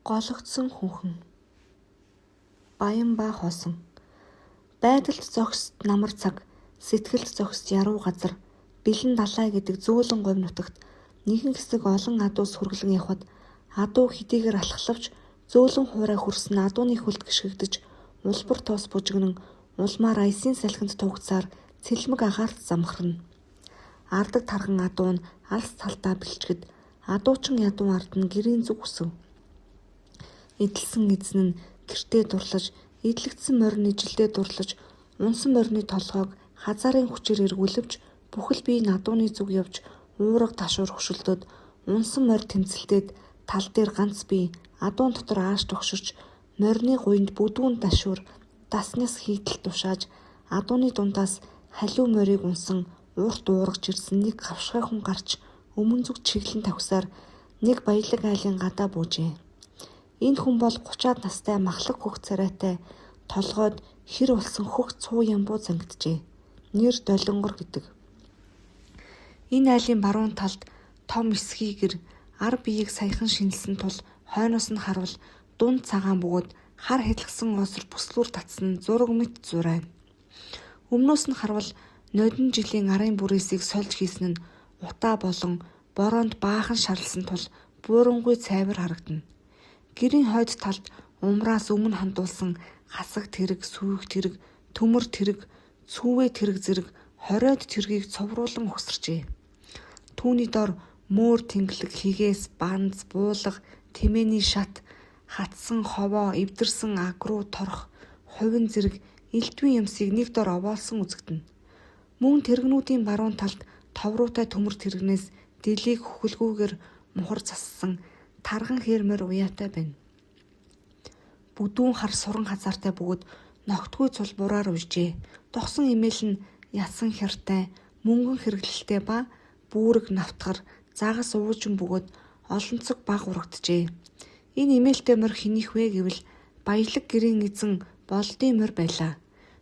Гологдсон хөнхөн. Баян ба хоосон. Байдалд зогсод намар цаг, сэтгэлд зогсод яруу газар, бэлэн далай гэдэг зөөлөн говь нутагт нэгэн хэсэг олон адуу сүргэлэн явхад адуу хэдийгээр алхалавч зөөлөн хуурай хөрс нь адууны хөлд гишгэгдэж, улбар тоос бужигнан улмаар аясын салхинд туугдсаар цэлмэг агаарт замхарна. Ардаг тарган адуу нь алс талдаа бэлчихэд адуучин ядуу ард нь гэрийн зүг үсэв. Эдэлсэн эзэн нь гэртээ дурлаж, эдлэгдсэн морин ижилдээ дурлаж, унасан морины толгойг хазаарын хүчээр эргүүлэвч бүхэл бие нь адууны зүг явж уурга ташуур хөшөлдөөд унасан морь тэмцэлдээд тал дээр ганц бие адуун дотор ааш тогширч морины гуянд бүдүүн ташуур дас няс хийтэл тушааж адууны дундаас халиу морийг унасан урт уургаж ирсэн нэг гавшгай хүн гарч өмнө зүг чиглэн тавхисаар нэг баялаг айлын гадаа буужээ. Энэ хүн бол 30-аад настай махлаг хөх царайтай толгойд хир болсон хөх цуу ямбуу зангиджээ. Нэр Долонгор гэдэг. Энэ айлын баруун талд том эсхий гэр ар биеийг саяхан шинэлсэн тул хойноос нь харвал дунд цагаан бөгөөд хар хялгасан осор бүслүүр татсан зураг мэт зурайна. Өмнөөс нь харвал ноднин жилийн арын бүрээсийг сольж хийсэн нь утаа болон бороонд баахан шарласан тул буурангуй цайвар харагдана. Гэрийн хойд талд умраас өмнө хандуулсан хасаг тэрэг, сүйх тэрэг, төмөр тэрэг, цүүвээ тэрэг зэрэг 20-од тэргийг цовруулан угсарчээ. Түүний дор мөөр тэнглэг, хигээс, банз, буулга, тэмээний шат, хатсан ховоо, эвдэрсэн агруу торох, хувин зэрэг элдвийн юмсыг нэг дор овоолсон үзэгдэнэ. Мөн тэрэгнүүдийн баруун талд товруутай төмөр тэрэгнээс дэлийг хөхөлгүйгээр мухар зассан тарган хээр морь уяатай байна. Бүдүүн хар суран хазаартай бөгөөд ногтгүй цул бураар уйжээ. Догсон эмээл нь ясан хяртай, мөнгөн хэрэглэлтэй ба бүүрэг навтгар, загас уужин бөгөөд олонцог бага урагджээ. Энэ эмээлтэй морь хэнийх вэ гэвэл баялаг гэрийн эзэн Болдын морь байлаа.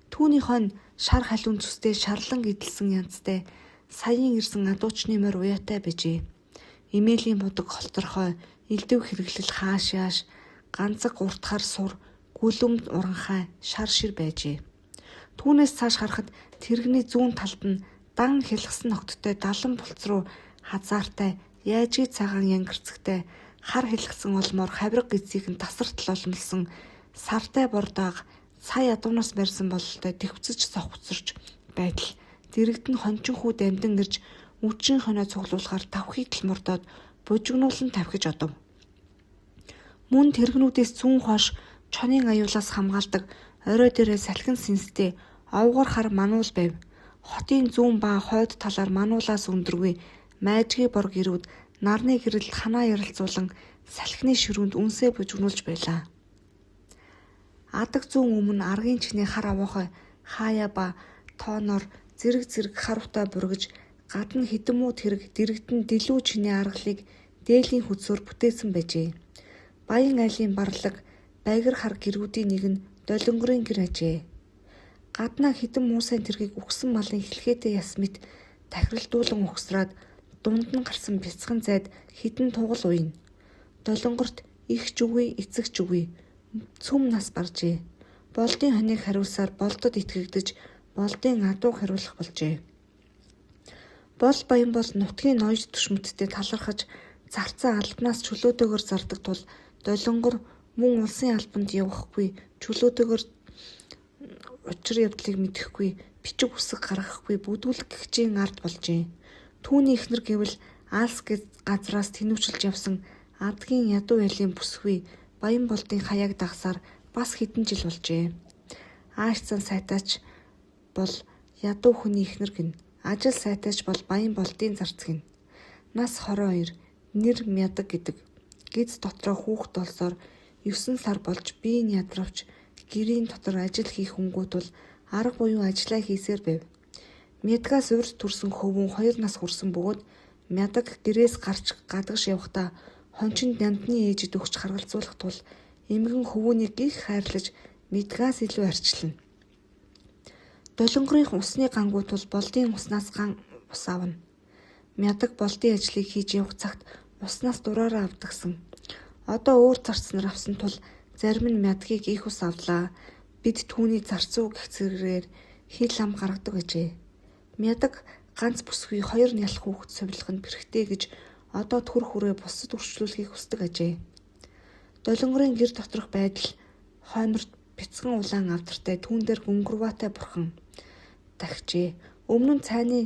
Түүний хойно шар халиун цустэй шарлан эдэлсэн янзтай саяын ирсэн адуучны морь уяатай байжээ. Эмээлийн будаг холторхой, элдэв хэрэглэл хааш яаш, ганцаг уртхаар сур, гүлүм уранхай, шар шир байжээ. Түүнээс цааш харахад тэрэгний зүүн талд нь дан хялгасан ногттой далан булц руу хазаартай, яажгүй цагаан янгарцагтай, хар хялгасан олмоор хавирга эцсийнх нь тасартал олмолсон сартай бордааг сая адуунаас барьсан бололтой тэвцэж сохцорч байтал дэрэгд нь хончин хүү дамдин ирж үдшийн хонио цуглуулахаар тавхийтал мордоод бужигнуулан тавхиж одов. Мөн тэрэгнүүдээс зүүн хойш чонын аюулаас хамгаалдаг орой дээрээ салхин сэнстэй овгор хар мануул байв. Хотын зүүн ба хойд талаар мануулаас өндөргүй майжгүй бор гэрүүд нарны гэрэлд ханаа ярилцуулан салхины ширүүнд үнсээ бужигнуулж байлаа. Адаг зүүн өмнө аргын чихний хар авуухай хаяа ба тооноор зэрэг зэрэг хар утаа бүргэж гадна хэдэн муу тэрэг дэргэдэн дэлүү чинээ аргалыг дээлийн хөдсөөр бүтээсэн байжээ. Баян айлын барлаг багир хар гэрүүдийн нэг нь Долонгорын гэр ажээ. Гаднаа хэдэн муу сайн тэргийг үхсэн малын хэлхээтэй яс мэт тахиралдуулан угсраад дунд нь гарсан бяцхан зайд хэдэн тугал уйна. Долонгорт их ч үгүй, эцэг ч үгүй цөм нас баржээ. Болдын хоныг хариулсаар Болдод итгэгдэж Болдын адууг хариулах болжээ. Бол баян бол нутгийн ноёд түшмэдтэй талархаж зарцсан албанаас чөлөөтэйгээр зардаг тул Долонгор мөн улсын албанд явахгүй чөлөөтэйгээр учир явдлыг мэдэхгүй бичиг үсэг гаргахгүй бүдүүлэг гэгчийн ард болжээ. Түүний эхнэр гэвэл Алс газраас тэнүүчилж явсан адгийн ядуу айлын бүсгүй Баян Болдын хаяаг дагасаар бас хэдэн жил болжээ. Ааш зан сайтаач бол ядуу хүний эхнэр гэнэ. Ажил сайтаач бол Баян Болдын зарц гэнэ. Нас 22, нэр Мядаг гэдэг. Гэз дотроо хүүхэд олсоор 9 сар болж бие нь ядравч гэрийн дотор ажил хийх хүнгүй тул арга буюу ажлаа хийсээр байв. Мядгаас урьд төрсөн хөвүүн 2 нас хүрсэн бөгөөд Мядаг гэрээс гарч гадагш явахдаа хончинд нандны ээжид өгч харгалзуулах тул эмгэн хөвүүнийг их хайрлаж Мядгаас илүү арчлана. Долонгорын усны гангуу тул Болдын уснаас ган ус авна. Мядаг Болдын ажлыг хийж явах цагт уснаас дураараа авдагсан. Одоо өөр зарцнаар авсан тул зарим нь Мядгийг их ус авлаа. Бид түүний зарцуу гэх зэргээр хэл ам гаргадаг ажээ. Мядаг ганц бүсгүй хоёр нялх хүүхэд сувилах нь бэрхтэй гэж одоо төрөх үрээ бусдад үрчлүүлэхийг хүсдэг ажээ. Долонгорын гэр доторх байдал хойморт бяцхан улаан авдартай түүн дээр гүнгүрваатай бурхан тахижээ. Өмнө нь цайны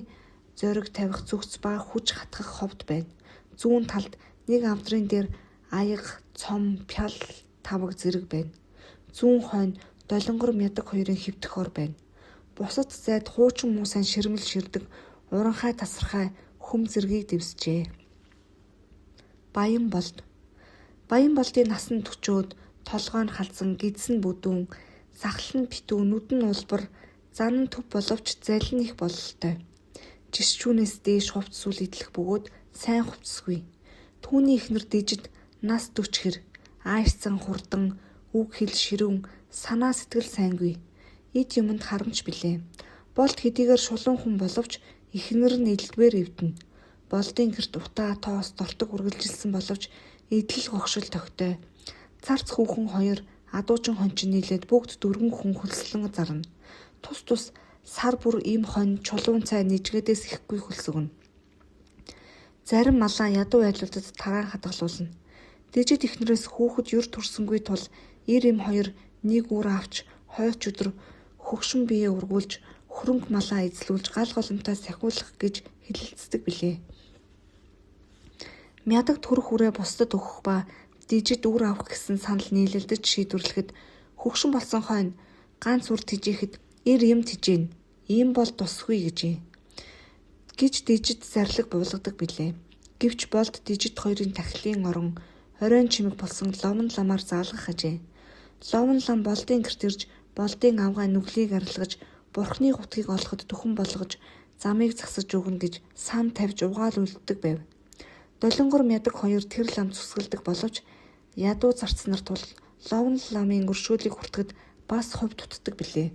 зориг тавих зүгц ба хүч хатгах ховд байна. Зүүн талд нэг авдрын дээр аяга, цом, пял таваг зэрэг байна. Зүүн хойно Долонгор Мядаг хоёрын хэвтэх ор байна. Бусад зайд хуучин муу сайн ширмэл ширдэг уранхай тасархай хүм зэргийг дэвсжээ. Баян болд. Баян болдын нас нь 40-өөд толгой нь халзан, гидс нь бүдүүн, сахал нь битүү, нүд нь улбар, зан нь төв боловч залин их бололтой. Жишчүүнээс дээш хувцас үл идэлх бөгөөд сайн хувцасгүй. Түүний эхнэр Дижид нас 40 хэр, аашсан хурдан, үг хэл ширүүн, санаа сэтгэл сайнгүй. Эд юманд харамч билээ. Болд хэдийгээр шулуун хүн боловч эхнэр нь элдвээр эвдэнэ. Болдын гэрт утаа, тоос, дортог үргэлжилсэн боловч эдлэл гогшил тогтой. Царц хүүхэн хоёр адуучин хончин нийлээд бүгд дөрвөн хүн хөлслөн зарна. Тус тус сар бүр ийм хонь чулуун цай нэжгээдээс ихгүй хөлсөгнө. Зарим малаа ядуу айлуудад тараан хадгалуулна. Дижид эхнэрээс хүүхэд юр төрсөнгүй тул эр эм хоёр нэг үр авч хойч өдөр хөгшин биеэ үргүүлж хөрөнгө малаа эзлүүлж гал голомтой сахиулах гэж хэлэлцдэг билээ. Мядаг төрөх үрээ бусдад өгөх ба Дижид үр авах гэсэн санал нийлэлдэж шийдвэрлэхэд хөгшин болсон хойно ганц үр тэжээхэд эр эм тэжээнэ. Ийм бол тусгүй гэжээ. Гэж Дижид зарлиг буулгадаг билээ. Гэвч болд Дижид хоёрын тахилын орон оройн чимэг болсон ловн ламаар заалгах ажээ. Ловн лам болдын гэрт ирж болдын авгай нүглийг арилгаж бурхны гутгийг олоход дөхөн болгож замыг засаж өгнө гэж сан тавьж угаал үлддэг байв. Долонгор Мядаг хоёр тэр лам зүсгэлдэг боловч ядуу зарцнаар тул ловн ламын өршөөлийг хүртэхэд бас хувь дутдаг билээ.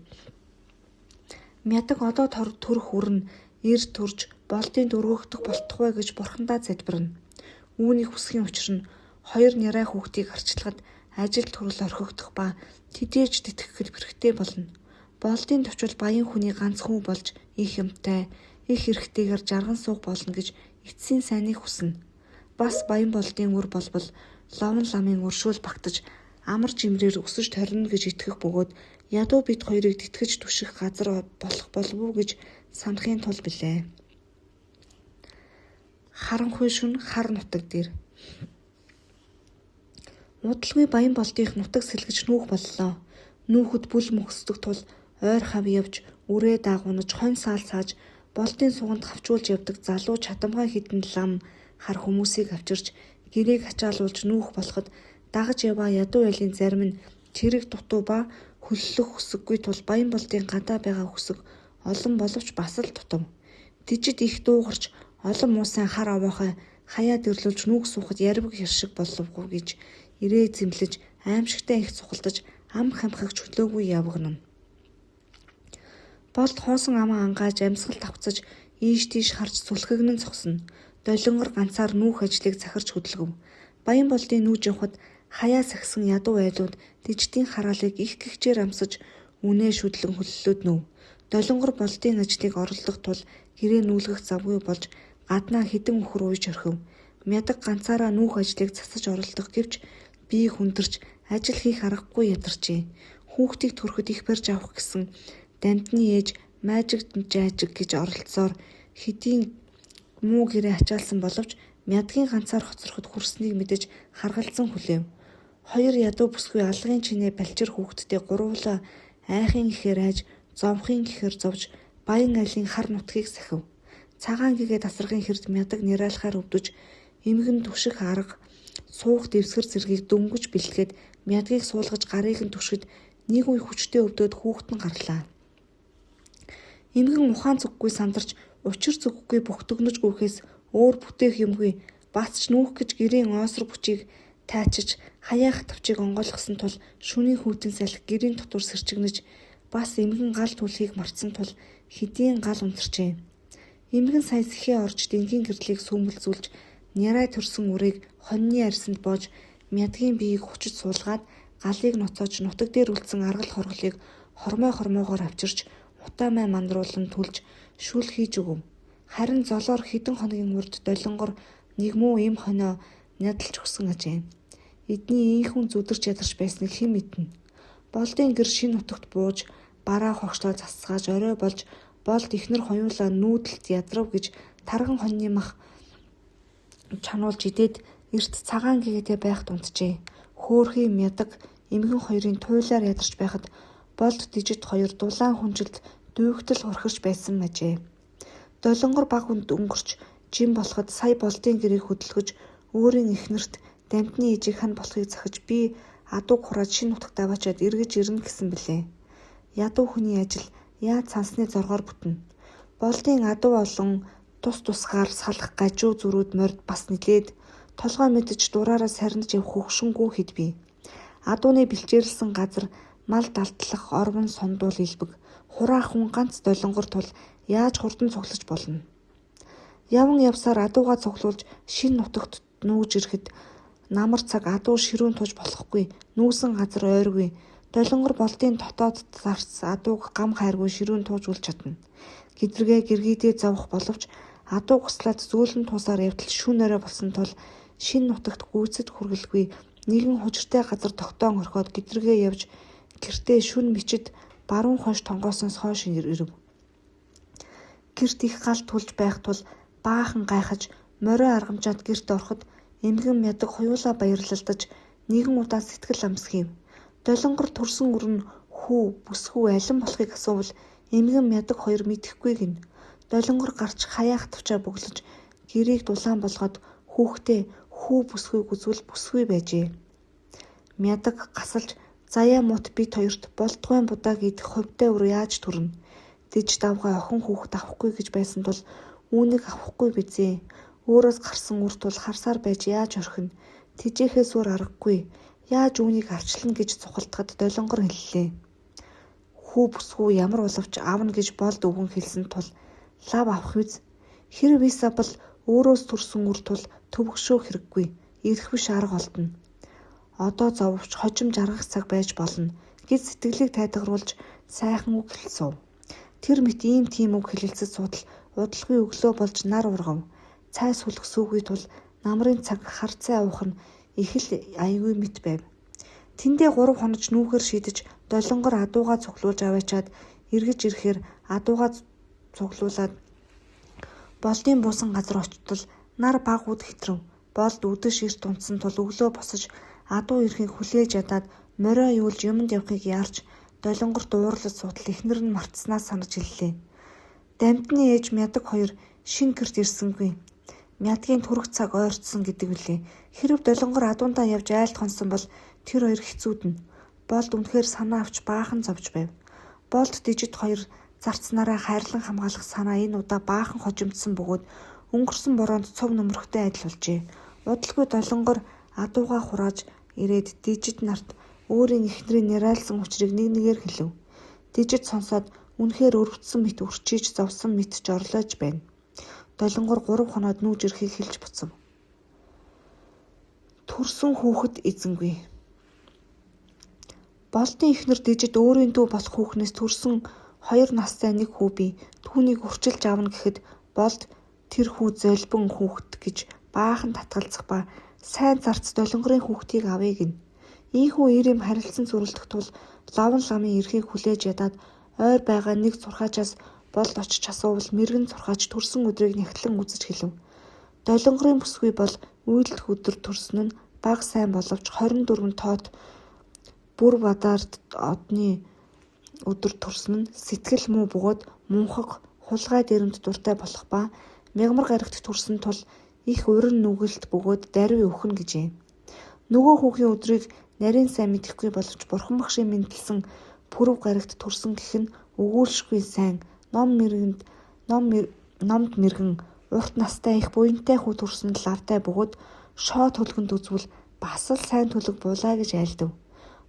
Мядаг одоо төрөх үр нь эр төрж болдын дөрвөгдөх болтугай гэж бурхандаа залбирна. Үүний хүсхийн учир нь хоёр нярай хүүхдийг арчлахад ажил төрөл орхигдох ба тэдээж тэтгэхэд бэрхтэй болно. Болдын товчвол баян хүний ганц хүн болж их юмтай, их эрхтэйгээр жарган суух болно гэж эцсийн сайныг хүснэ. Бас баян болдын үр болбол ловн ламын өршөөл багтаж амар жимрээр өсөж торно гэж итгэх бөгөөд ядуу бид хоёрыг тэтгэж түших газар болох болов уу гэж санахын тул билээ. Харанхуй шөнө хар нутаг дээр. Удалгүй баян болдынх нутаг сэлгэж нүүх боллоо. Нүүхэд бүл мөхсдөг тул ойр хав явж үрээ даагуунаж хонь саал сааж болдын суганд хавчуулж явдаг залуу чадамгай хэдэн лам хар хүмүүсийг авчирч гэрээг ачаалуулж нүүх болоход дагаж яваа ядуу айлын зарим нь чирэг дутуу ба хөллөх хүсэггүй тул баян болдын гадаа байгаа хүсэг олон боловч бас л дутав. Дижид их дуугарч олон муу сайн хар овоохой хаяа дэрлүүлж нүүх суухад ярвиг хэршиг боловгүй гэж ирээ зэмлэж аимшигтай их цухалдаж ам хамхагч хөлөөгүй явгана. Болд хоосон амаа ангааж амьсгал тавцаж ийш тийш харж зүлхэгнэн зогсно. Долонгор ганцаар нүүх ажлыг захирч хөдөлгөв. Баян болдын нүүж явхад хаяа сахисан ядуу айлууд диждийн хараалыг их гэгчээр амсаж үнээ шүдлэн хөллөөд нүүв. Долонгор болдын ажлыг оролдох тул гэрээ нүүлгэх завгүй болж гаднаа хэдэн үхэр уйж орхив. Мядаг ганцаараа нүүх ажлыг цацаж оролдох гэвч бие хүндэрч ажил хийх аргагүй ядарчээ. Хүүхдийг төрөхөд их барьж авах гэсэн дамтны ээж маажиг жаажиг гэж оролцсоор хэдийн муу гэрээ ачаалсан боловч Мядгийн ганцаар хоцроход хүрснийг мэдэж харгалзан хүлээв. Хоёр ядуу бүсгүй алгын чинээ балчир хүүхэдтэй гурвуулаа айхын гэхээр айж, зовхын гэхээр зовж баян айлын хар нутгийг сахив. Цагаан гэгээ тасархын хэрд Мядаг нэрайлахаар өвдөж эмгэн түших арга суух дэвсгэр зэргийг дөнгөж бэлтгэхэд Мядгийг суулгаж гарыг нь түшгэд нэг үе хүчтэй өвдөд хүүхэд нь гарлаа. Эмгэн ухаан зүггүй сандарч учир зүггүй бухтгнож гүйхээс өөр бүтээх юмгүй бац ч нүүх гэж гэрийн оосрог хүчийг тайчиж хаяа хатавчийг онгойлгосон тул шөнийн хүйтэн салхи гэрийн дотор сэрчигнэж бас эмгэн гал түлхийг мартсан тул хэдийн гал унтарчээ. Эмгэн сая сэхээ орж дэнгийн гэрлийг сүүмэлзүүлж нярай төрсөн үрийг хоньны арьсанд боож Мядгийн биеийг хүчит суулгаад галыг ноцоож нутаг дээр үлдсэн аргал хорголыг хормой хормойгоор авчирч утаамай мандруулан түлж шүл хийж өгөв. Харин золоор хэдэн хоногийн урд Долонгор нэг муу эм хонио нядалж өгсөн ажээ. Эдний ийнхүү зүдэрч ядарч байсныг хэн мэднэ. Болдын гэр шинэ нутагт бууж бараа хогшлоо засгааж орой болж Болд эхнэр хоёулаа нүүдэлд ядрав гэж тарган хонины мах чануулж идээд эрт цагаан гэгээтэй байхад унтжээ. Хөөрхий Мядаг эмгэн хоёрын туйлаар ядарч байхад Болд Дижит хоёр дулаан хүнжилд дүүгтэл хурхирч байсан ажээ. Долонгор бага үнд өнгөрч жин болоход сая Болдын гэрийг хөдөлгөж өөрийн эхнэрт дамтны ээжийг хань болохыг захиж би адууг хурааж шинэ нутагт аваачаад эргэж ирнэ гэсэн билээ. Ядуу хүний ажил яаж сансны зоргоор бүтнэ. Болдын адуу олон тус тусгаар салах гажуу зөрүүд морьд бас нэлээд толгой мэдэж дураараа сарниж явах хөгшингүй хэд бий. Адууны бэлчээрлэсэн газар мал далдлах орвон сундуул элбэг. Хураах хүн ганц Долонгор тул яаж хурдан цуглаж болно. Яван явсаар адуугаа цуглуулж шинэ нутагт нүүж ирэхэд намар цаг адуу ширүүн тууж болохгүй. Нүүсэн газар ойргүй. Долонгор Болдын дотоод зарц адууг гам хайргүй ширүүн тууж үл чадна. Гэдэргээ гэргийдээ зовох боловч адуу гуслаад зөөлөн туусаар явдал шүн орой болсон тул шинэ нутагт гүйцэд хүргэлгүй нэгэн хужиртай газар тогтоон орхиод гэдэргээ явж гэртээ шүн мичид баруун хойш тонгоосноос хойш ирэв. Гэрт их гал түлж байх тул баахан гайхаж морио аргамжаад гэрт ороход эмгэн Мядаг хоёулаа баярлалдаж нэгэн удаа сэтгэл амсхийв. Долонгор төрсөн үр нь хүү бүсгүй алин болохыг асуувал эмгэн Мядаг хоёр мэдэхгүй гэнэ. Долонгор гарч хаяа хатвчаа бөглөж гэрийг дулаан болгоод хүүхдээ хүү бүсгүйг үзвэл бүсгүй байжээ. Мядаг гасалж заяа мут бит хоёрт болдгойн будааг идэх хувьтай үр яаж төрнө? Диж давгаа охин хүүхэд авахгүй гэж байсан тул үүнийг авахгүй бизээ. Өөрөөс гарсан үр тул харсаар байж яаж орхино? Тэжээхээс өөр аргагүй. Яаж үүнийг авчлана гэж цухалдахад Долонгор хэллээ. Хүү бүсгүй ямар боловч авна гэж Болд өвгөн хэлсэн тул лав авах биз? Хэрэв ис авбал өөрөөс төрсөн үр тул төвөгшөө хэрэггүй. Ирэх биш арга олдоно. Одоо зововч хожим жаргах цаг байж болно гэж сэтгэлийг тайдгаруулж сайхан үг хэлсэв. Тэр мэт ийм тийм үг хэлэлцэж суутал удалгүй өглөө болж нар ургав. Цай сүлэх сүүгүй тул намрын цаг хар цай уух нь их л аягүй мэт байв. Тэндээ 3 хонож нүүхээр шидэж Долонгор адуугаа цуглуулж аваачаад эргэж ирэхээр адуугаа цуглуулад Болдын буусан газар очтол нар баг үд хэтрэв. Болд үдэш эрт унтсан тул өглөө босож адуу ирэхийг хүлээж ядаад морио юулж юмд явахыг яарч Долонгорт уурлаж суутал эхнэр нь мартсанаа санаж хэллээ. Дамтны ээж Мядаг хоёр шинэ гэрт ирсэнгүй. Мядгийн төрөх цаг ойртсон гэдэг билээ. Хэрэв Долонгор адуундаа явж айлд хонсон бол тэр хоёр хэцүүднэ. Болд үнэхээр санаа авч баахан зовж байв. Болд Дижит хоёр зарцнараа хайрлан хамгаалах санаа энэ удаа баахан хожимдсон бөгөөд өнгөрсөн бороонд цов нөмрөхтэй адил болжээ. Удалгүй Долонгор адуугаа хурааж ирээд Дижит нарт өөрийн эхнэрийн нярайлсан учрыг нэг нэгээр хэлэв. Дижит сонсоод үнэхээр өрөвдсөн мэт үрчийж зовсон мэт жорлоож байна. Долонгор 3 хоноод нүүж ирэхийг хэлж буцав. Төрсөн хүүхэд эзэнгүй. Болдын эхнэр Дижит өөрийн дүү болох хүүхнээс төрсөн 2 настай нэг хүү бий. Түүнийг үрчилж авна гэхэд Болд тэр хүү золбон хүүхэд гэж баахан татгалзах ба сайн зарц Долонгорын хүүхдийг авъя гэнэ. Ийхүү эр эм харилцан зүрэлдэх тул Ловон ламын эрхийг хүлээж ядаад ойр байгаа нэг зурхаачаас Болд очиж асуувал мэргэн зурхаач төрсөн өдрийг нягтлан үзэж хэлэв. Долонгорын бүсгүй бол үйлдэх өдөр төрсөн нь бага сайн боловч 24 тоот бүр бадаарт одны өдөр төрсөн нь сэтгэл муу бөгөөд мунхаг хулгай дээрэмд дуртай болох ба мягмар гарагт төрсөн тул их уран нүгэлт бөгөөд даруй өхнө гэжээ. Нөгөө хүүхийн өдрийг нарийн сайн мэдэхгүй боловч бурхан багшийн мэндэлсэн пүрэв гарагт төрсөн гэх нь өгүүлшгүй сайн номд мэргэн урт настай их буянтай хүү төрсөн нь лавтай бөгөөд шоо төлгөнд үзвэл бас л сайн төлөг буулаа гэж айлдав.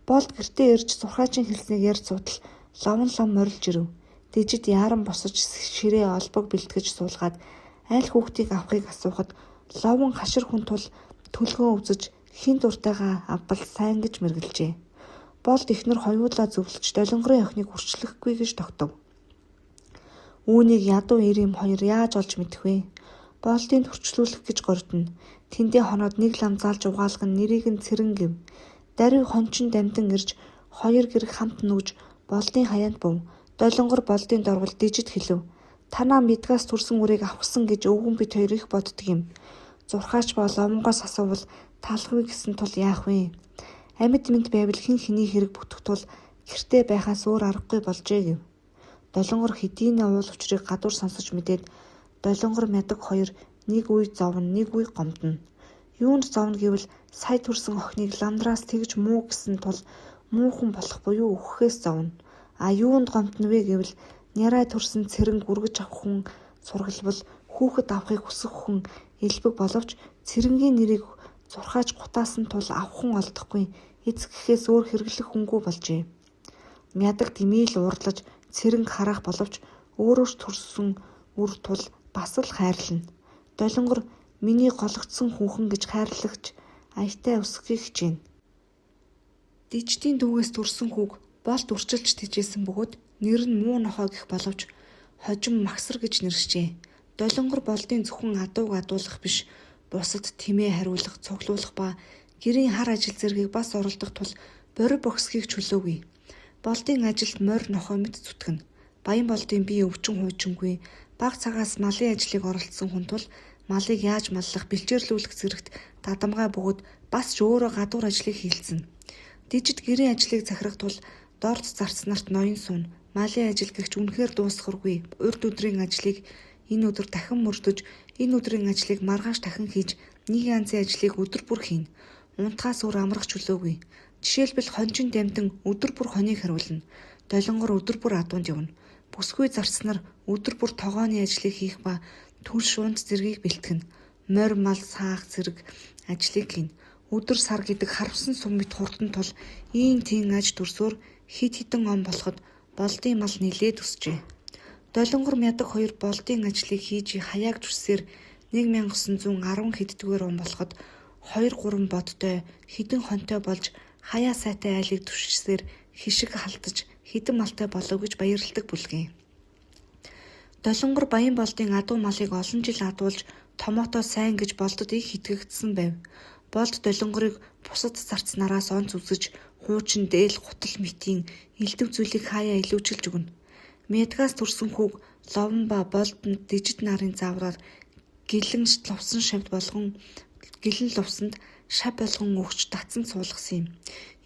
Болд гэртээ ирж зурхаачийн хэлснийг ярьж суутал Ловон лам морилж ирэв. Дижит яаран босож ширээ олбог бэлтгэж суулгаад аль хүүхдийг авахыг асуухад Ловон хашир хүн тул төлгөө үзэж хэн дуртайгаа авбал сайн гэж мэргэлжээ. Болд эхнэр хоёулаа зөвлөж Долонгорын охиныг үрчлэхгүй гэж тогтов. Үүнийг ядуу эрэм хоёр яаж олж мэдэх вэ? Болдын төрчлүүлэх гэж гордоно. Тэндээ хоноод нэг лам залж угаалган нэрийг нь Цэрэн гэв. Даруй хончин дамдин ирж хоёр гэрэг хамт нүүж Болдын хаяанд був. Долонгор Болдын дорвол Дижид хэлэв. Танаа Мядгаас төрсөн үрийг авахсан гэж өвгөн бид хоёр их боддог юм. Зурхаач ба Ловонгоос асуувал талахгүй гэсэн тул яах вэ? Амьд мэнд байвал хэн хэний хэрэг бүтэх тул гэртээ байхаас өөр аргагүй болжээ гэв. Долонгор хэдийнээ уул учрыг гадуур сонсож мэдээд Долонгор Мядаг хоёр нэг үе зовно, нэг үе гомдоно. Юунд зовно гэвэл сая төрсөн охиныг ламдраас тэгж муу гэсэн тул муухан болох буюу үхэхээс зовно. А юунд гомдоно вэ гэвэл нярай төрсөн Цэрэнг үргэж авах хүн сургалбал хүүхэд авахыг хүсэх хүн элбэг боловч Цэрэнгийн нэрийг зурхаач гутаасан тул авах хүн олдохгүй эцэг эхээс өөр хэрэглэх хүнгүй болжээ. Мядаг дэмий л уурлаж Цэрэнг харах боловч өөрөө ч төрсөн үр тул бас л хайрлана. Долонгор миний гологдсон хүүхэн гэж хайрлагч аятай өсгөхийг хичээнэ. Диждийн дүүгээс төрсөн хүүг Болд үрчилж тэжээсэн бөгөөд нэр нь муу нохой гэх боловч хожим Магсар гэж нэршжээ. Долонгор Болдын зөвхөн адууг адуулах биш бусад тэмээ хариулах, цуглуулах ба гэрийн хар ажил зэргийг бас оролдох тул борви бохисхийг чөлөөгүй. Болдын ажилд морь нохой мэт зүтгэнэ. Баян Болдын бие өвчин хуучингүй, бага цагаас малын ажлыг оролдсон хүн тул малыг яаж маллах, бэлчээрлүүлэх зэрэгт дадамгай бөгөөд бас ч өөрөө гадуур ажлыг хийлцэнэ. Дижид гэрийн ажлыг захирах тул дорд зарц нарт ноён сууна. Малын ажил гэгч үнэхээр дуусхаргүй. Урд өдрийн ажлыг энэ өдөр дахин мөрдөж, энэ өдрийн ажлыг маргааш дахин хийж, нэг янзын ажлыг өдөр бүр хийнэ. Унтахаас өөр амрах чөлөөгүй. Жишээлбэл хончин дамдин өдөр бүр хоныг хариулна. Долонгор өдөр бүр адуунд явна. Бүсгүй зарцнаар өдөр бүр тогооны ажлыг хийх ба түлш унт зэргийг бэлтгэнэ. Морь мал саах зэрэг ажлыг хийнэ. Өдөр сар гэдэг харавсан сум мэт хурдан тул ийн тийм аж дүрсөөр хэд хэдэн он болоход Болдын мал нэлээд өсжээ. Долонгор Мядаг хоёр Болдын ажлыг хийж хаяаг зүрсээр 1910 хэддүгээр он болоход 2 3 бодтой хэдэн хонтой болж хаяа сайтай айлыг түшижсээр хишиг халтаж хэдэн малтай болов гэж баярладаг бүлгийн. Долонгор Баян Болдын адуу малыг олон жил адуулж томоотоо сайн гэж Болдод их итгэгдсэн байв. Болд Долонгорыг бусад зарцнараас онц үзэж хуучин дээл гутал мэтийн элдэв зүйлийг хаяа илүүчилж өгнө. Мядгаас төрсөн хүүг Ловон ба Болдонд Дижид нарын заавраар гэлэн лувсан шавьд болгон гэлэн лувсанд шав болгон өгч татсан суулгасан юм.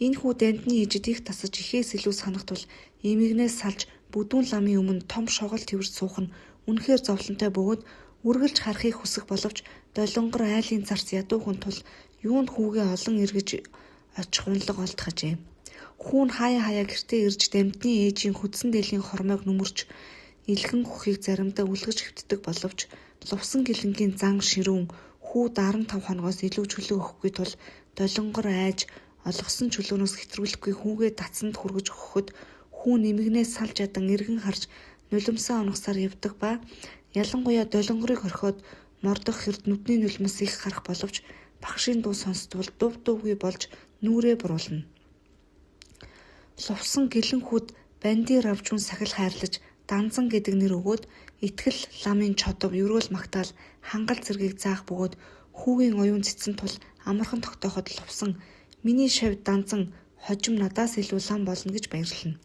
Энэ хүү дамдны ээжид их тасаж ихээс илүү санах тул эмгэнээс салж бүдүүн ламын өмнө том шогол тэрвэрч суух нь үнэхээр зовлонтой бөгөөд үргэлж харахыг хүсэх боловч Долонгор айлын зарц ядуу хүн тул юунд хүүгээ олон эргэж очих унлага олдох ажээ. Хүү нь хаяа хаяа гэртээ ирж дамдны ээжийн хөдсөн дээлийн хормойг нүмерч элхэн үххийг заримдаа үлгэж хэвтдэг боловч лувсан гэлэнгийн зан ширүүн хүү 15 хоногоос илүү чөлөө өгөхгүй тул Долонгор айж олгосон чөлөөнөөс хэтрүүлэхгүй хүүгээ татсанд хүргэж өгөхөд хүү нэмэгнээс салж ядан эргэн харж нулимсаа унагсаар явдаг ба ялангуяа Долонгорыг орхиод мордох хэрд нүдний нулимс их гарах боловч багшийн дуу сонствол дув дувгүй болж нүүрээ буруулна. Лувсан гэлэн хүүд банди равжун сахил хайрлаж данзан гэдэг нэр өгөөд итгэл ламын чодов ерөөл магтаал хангал зэргийг заах бөгөөд хүүгийн оюун цэцэн тул амархан тогтооход лувсан миний шавь данзан хожим надаас илүү лам болно гэж баярлана.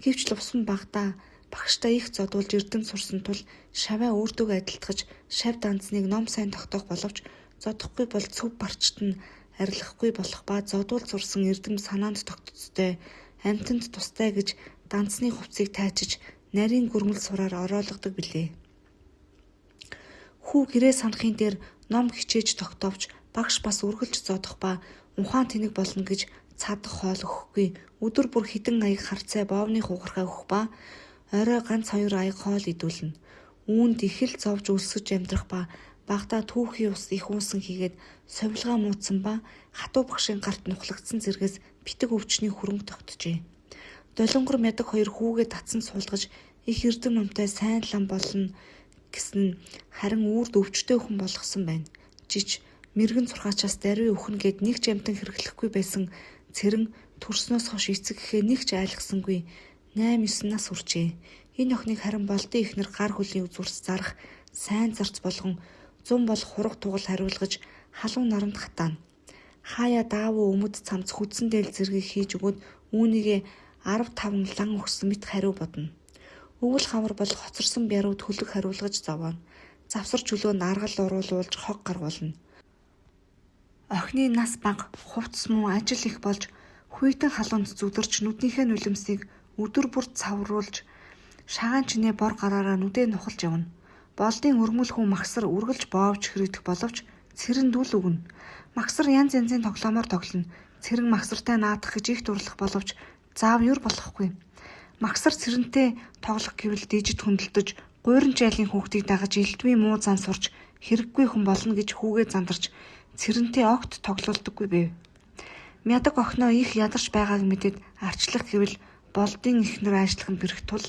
Гэвч лувсан багадаа багшдаа их зодуулж эрдэм сурсан тул шавиа өөртөөгөө адилтгаж шавь данзныг ном сайн тогтоох боловч зодохгүй бол цөв барчт нь арилгахгүй болох ба зодуул сурсан эрдэм санаанд тогтцтой амьтанд тустай гэж данцны хувцсыг тайчиж нарийн гүрмэл сураар ороологдог билээ. Хүү гэрээ санахын дээр ном хичээж тогтоовч багш бас үргэлж зодох ба ухаан тэнэг болно гэж цадах хоол өгөхгүй. Өдөр бүр хэдэн аяг харцай боовны хугархай өгөх ба орой ганц хоёр аяг хоол идүүлнэ. Үүнд их л зовж өлсөж амьдрах ба багадаа түүхий ус их уусан хийгээд сувилгаа муудсан ба хатуу багшийн гарт нухлагдсан зэргээс битэг өвчний хөрөнгө тогтжээ. Долонгор Мядаг хоёр хүүгээ татсан суулгаж их эрдэм номтой сайн лам болно гэсэн нь харин үрд өвчтөй хүн болгосон байна. Жич Мэргэн цурхаачаас даруй үхнэ гээд нэг ч амьтан хэрэглэхгүй байсан Цэрэн төрснөөс хойш эцэг эхээ нэг ч айлгасангүй 8, 9 нас хүрчээ. Энэ охиныг харин Болдын эхнэр гар хөлийн зүрс зарах сайн зарц болгон зун болох хураг тугал хариулгаж халуун наранд хатаана. Хааяа даавуу өмд цамц хүдсэн дээл зэргийг хийж өгөөд үүнийгээ 15 лан өгсөн мэт хариу бодно. Өвөл хавар болох хоцорсон бяруу түлэг хариулгаж зовооно. Завсар чөлөөнд аргал уруулуулж хог гаргуулна. Охины нас бага, хувцас муу, ажил их болж хүйтэн халуунд зүдэрч нүднийхээ нулимсыг өдөр бүр цавруулж шагаан чинээ бор гараараа нүдээ нухалж явна. Болдын өргөмөл хүү Магсар үргэлж боовж хэрэгдэх боловч Цэрэнд үл өгнө. Магсар янз янзын тоглоомоор тоглоно. Цэрэн Магсартай наадах гэж их дурлах боловч заав юр болохгүй. Магсар Цэрэнтэй тоглох гэвэл дижид хөндлөдөж гуйран жайлын хүүхдийг дагаж элдвийн муу зан сурч хэрэггүй хүн болно гэж хүүгээ зандарч Цэрэнтэй огт тоглуулдаггүй байв. Мядаг охиноо их ядарч байгааг мэдээд ардчлах гэвэл Болдын эхнэр ажиллах нь бэрх тул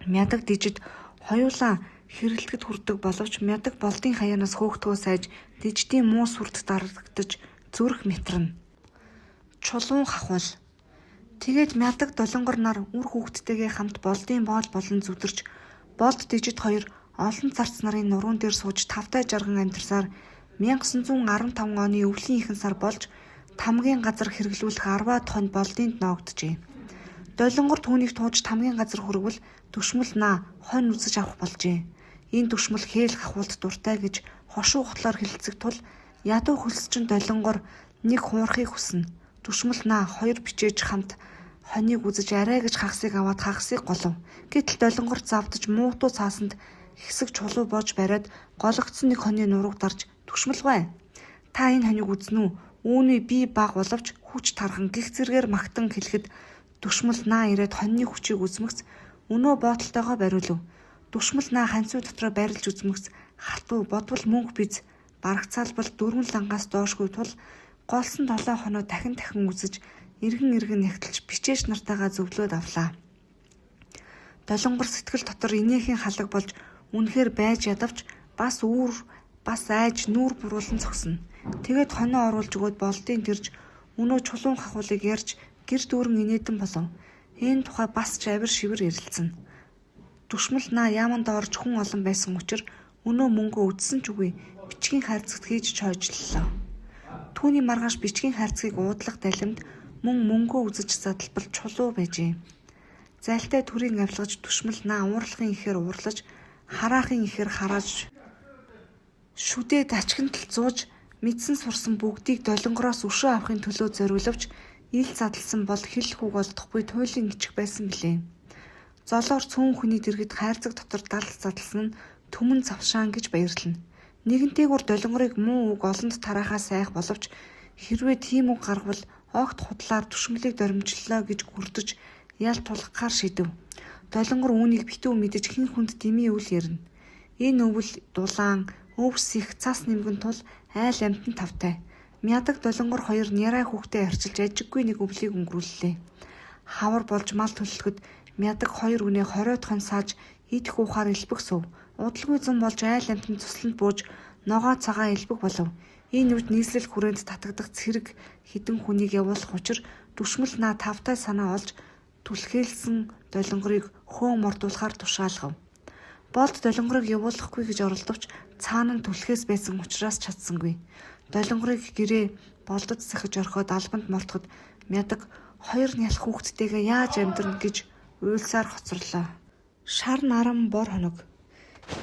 Мядаг дижид хоёулаа хэрэлдэхэд хүрдэг боловч Мядаг Болдын хаяанаас хөөхдгөө сайж диждийн муу сүрд дарагдаж зүрх мэтрэнэ. Чулуун хахуул. Тэгээд Мядаг Долонгор нар үр хүүхэдтэйгээ хамт Болдын боол болон зүдэрч Болд дижид хоёр олон зарц нарын нуруун дээр сууж тавтай жарган амьдарсаар 1915 оны өвлийн ихэнх сар болж тамгийн газар хэрэглүүлэх арваад хонь Болдынд ноогджээ. Долонгор түүнийг тууж тамгийн газар хүргэвэл Түшмэл наа хонь үзэж авах болжээ. Энэ Түшмэл хээл хахуулт дуртай гэж хошуу готлоор хэлэлцэх тул ядуу хөлсчин Долонгор нэг хуурахыг хүснэ. Түшмэл наа хоёр бичээж хамт хонийг үзэж арай гэж хагасыг аваад хагасыг голов. Гэтэл Долонгор завдаж муутуу цаасанд хэсэг чулуу боож бариад гологдсон нэг хонины нурууг дарж Түшмэл бай. Та энэ хонийг үзнэ үү? Үүний бие бага боловч хүч тархан гэх зэргээр магтан хэлэхэд Түшмэл наа ирээд хонины хүчийг үзмэгц өнөө боотолтойгоо бариулав. Түшмэл наа ханцуу дотроо байрлаж үзмэгц хатуу бодвол мөнгө биз барагцаалбал дөрвөн лангаас доошгүй тул голсон долоо хоноо дахин дахин үзэж эргэн эргэн нягтлаж бичээч нартайгаа зөвлөөд авлаа. Долонгор сэтгэл дотор инээхийн халаг болж үнэхээр байж ядавч бас үүр бас айж нүүр буруулан зогсно. Тэгээд хоноо оруулж өгөөд Болдын тэрж өнөө чулуун хахуулыг ярьж гэр дүүрэн инээдэн болов. Энэ тухай бас ч авир шивэр ярилцсан. Түшмэл наа яаманд орж хүн олон байсан учир өнөө мөнгөө үдсэн ч үгүй бичгийн хайрцагт хийж чойжлоо. Түүний маргааш бичгийн хайрцгийг уудлах далимд мөн мөнгөө үзэж задлбал чулуу байжээ. Залтай төрийн авилгаж Түшмэл наа уурлахын ихээр уурлаж хараахын ихээр харааж шүдээ дачхинтал зууж мэдсэн сурсан бүгдийг Долонгороос өшөө авахын төлөө зориулавч ил задлсан бол хэл хүүг олдохгүй туйлын ичих байсан билээ. Золоор цөөн хүний дэргэд хайрцаг дотор далд задлсан нь түмэн завшаан гэж баярлана. Нэгэнтэйгүр Долонгорыг муу үг олонд тараахаас айх боловч хэрвээ тийм үг гаргавал огт худлаар Түшмэлийг доримжлоо гэж гүрдэж ял тулгахаар шийдэв. Долонгор үүнийг битүү мэдэж хэн хүнд дэмий үл ярина. Энэ өвөл дулаан өвс их цас нэмгэн тул айл амьтан тавтай. Мядаг Долонгор хоёр нярай хүүхдээ арчилж ажиггүй нэг өвлийг өнгөрүүллээ. Хавар болж мал төлөлөхөд Мядаг хоёр үнээ хориод хон сааж идэх уухаар элбэг сув. Удалгүй зун болж айл амьтан цусланд бууж ногоо цагаан элбэг болов. Энэ үед нийслэл хүрээнд татагдах цэрэг хэдэн хүнийг явуулах учир Түшмэл наа тавтай санаа олж түлхээлсэн Долонгорыг хөөн мордуулахаар тушаалгав. Болд Долонгорыг явуулахгүй гэж оролдовч цаана нь түлхээс байсан учраас чадсангүй. Долонгорыг гэрээ Болдод сахиж орхиод албанд мортоход Мядаг хоёр нялх хүүхэдтэйгээ яаж амьдрна гэж уйлсаар хоцорлоо. Шар наран бор хоног.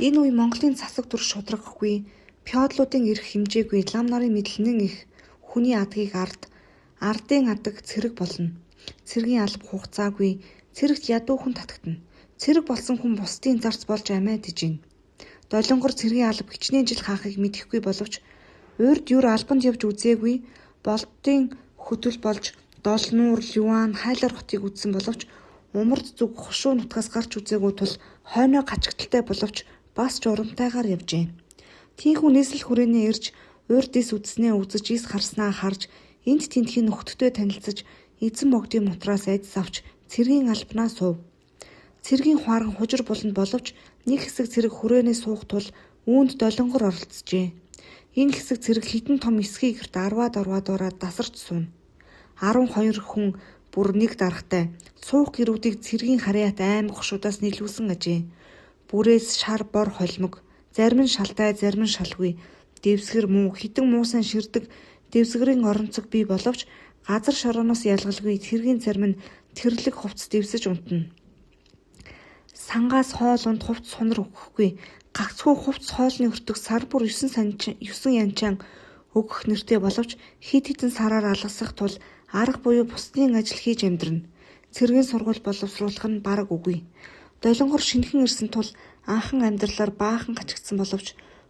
Энэ үе Монголын засаг дүр шударгагүй, феодлуудын эрх хэмжээгүй, лам нарын мэдэл нэн их, хүний адгийг ард, ардын адаг цэрэг болно. Цэргийн алба хугацаагүй, цэрэгт ядуу хүн татагдана. Цэрэг болсон хүн бусдын зарц болж амиа тэжээнэ. Долонгор цэргийн алба хичнээн жил хаахыг мэдэхгүй боловч урьд юр албанд явж үзээгүй, Болдын хөтөл болж Долнуур, Люан, Хайлар хотыг үзсэн боловч умард зүг хошуу нутгаас гарч үзээгүй тул хойноо гачигдалтай боловч бас ч урамтайгаар явжээ. Тийнхүү нийслэл хүрээнээ ирж урьд эс үзснээ үзэж эс харснаа харж энд тэндхийн нөхдөдтэй танилцаж эзэн богдын мутраас айдас авч цэргийн албанаа суув. Цэргийн хуаран хужир буланд боловч нэг хэсэг цэрэг хүрээнээ суух тул үүнд Долонгор оролцжээ. Энэ хэсэг цэрэг хэдэн том эсхий гэрт арваад орваадуураа дасарч сууна. 12 хүн бүр нэг даргатай суух гэрүүдийг цэргийн харьяат аймаг хошуудаас нийлүүлсэн ажээ. Бүрээс шар бор холимог, зарим нь шалтай, зарим нь шалгүй, дэвсгэр муу, хэдэн муусан ширдэг дэвсгэрийн оронцог бий боловч газар шорооноос ялгалгүй цэргийн зарим нь тэрлэг хувцас дэвсэж унтана. Сангаас хоол унд хувцас сунар өгөхгүй. Гагцхүү хувцас хоолны өртөг сар бүр 9 янчаан өгөх нэртэй боловч хэд хэдэн сараар алгасах тул арга буюу бусдын ажил хийж амьдрна. Цэргийн сургууль боловсруулах нь бараг үгүй. Долонгор шинэхэн ирсэн тул анхан амьдралаар баахан хачигдсан боловч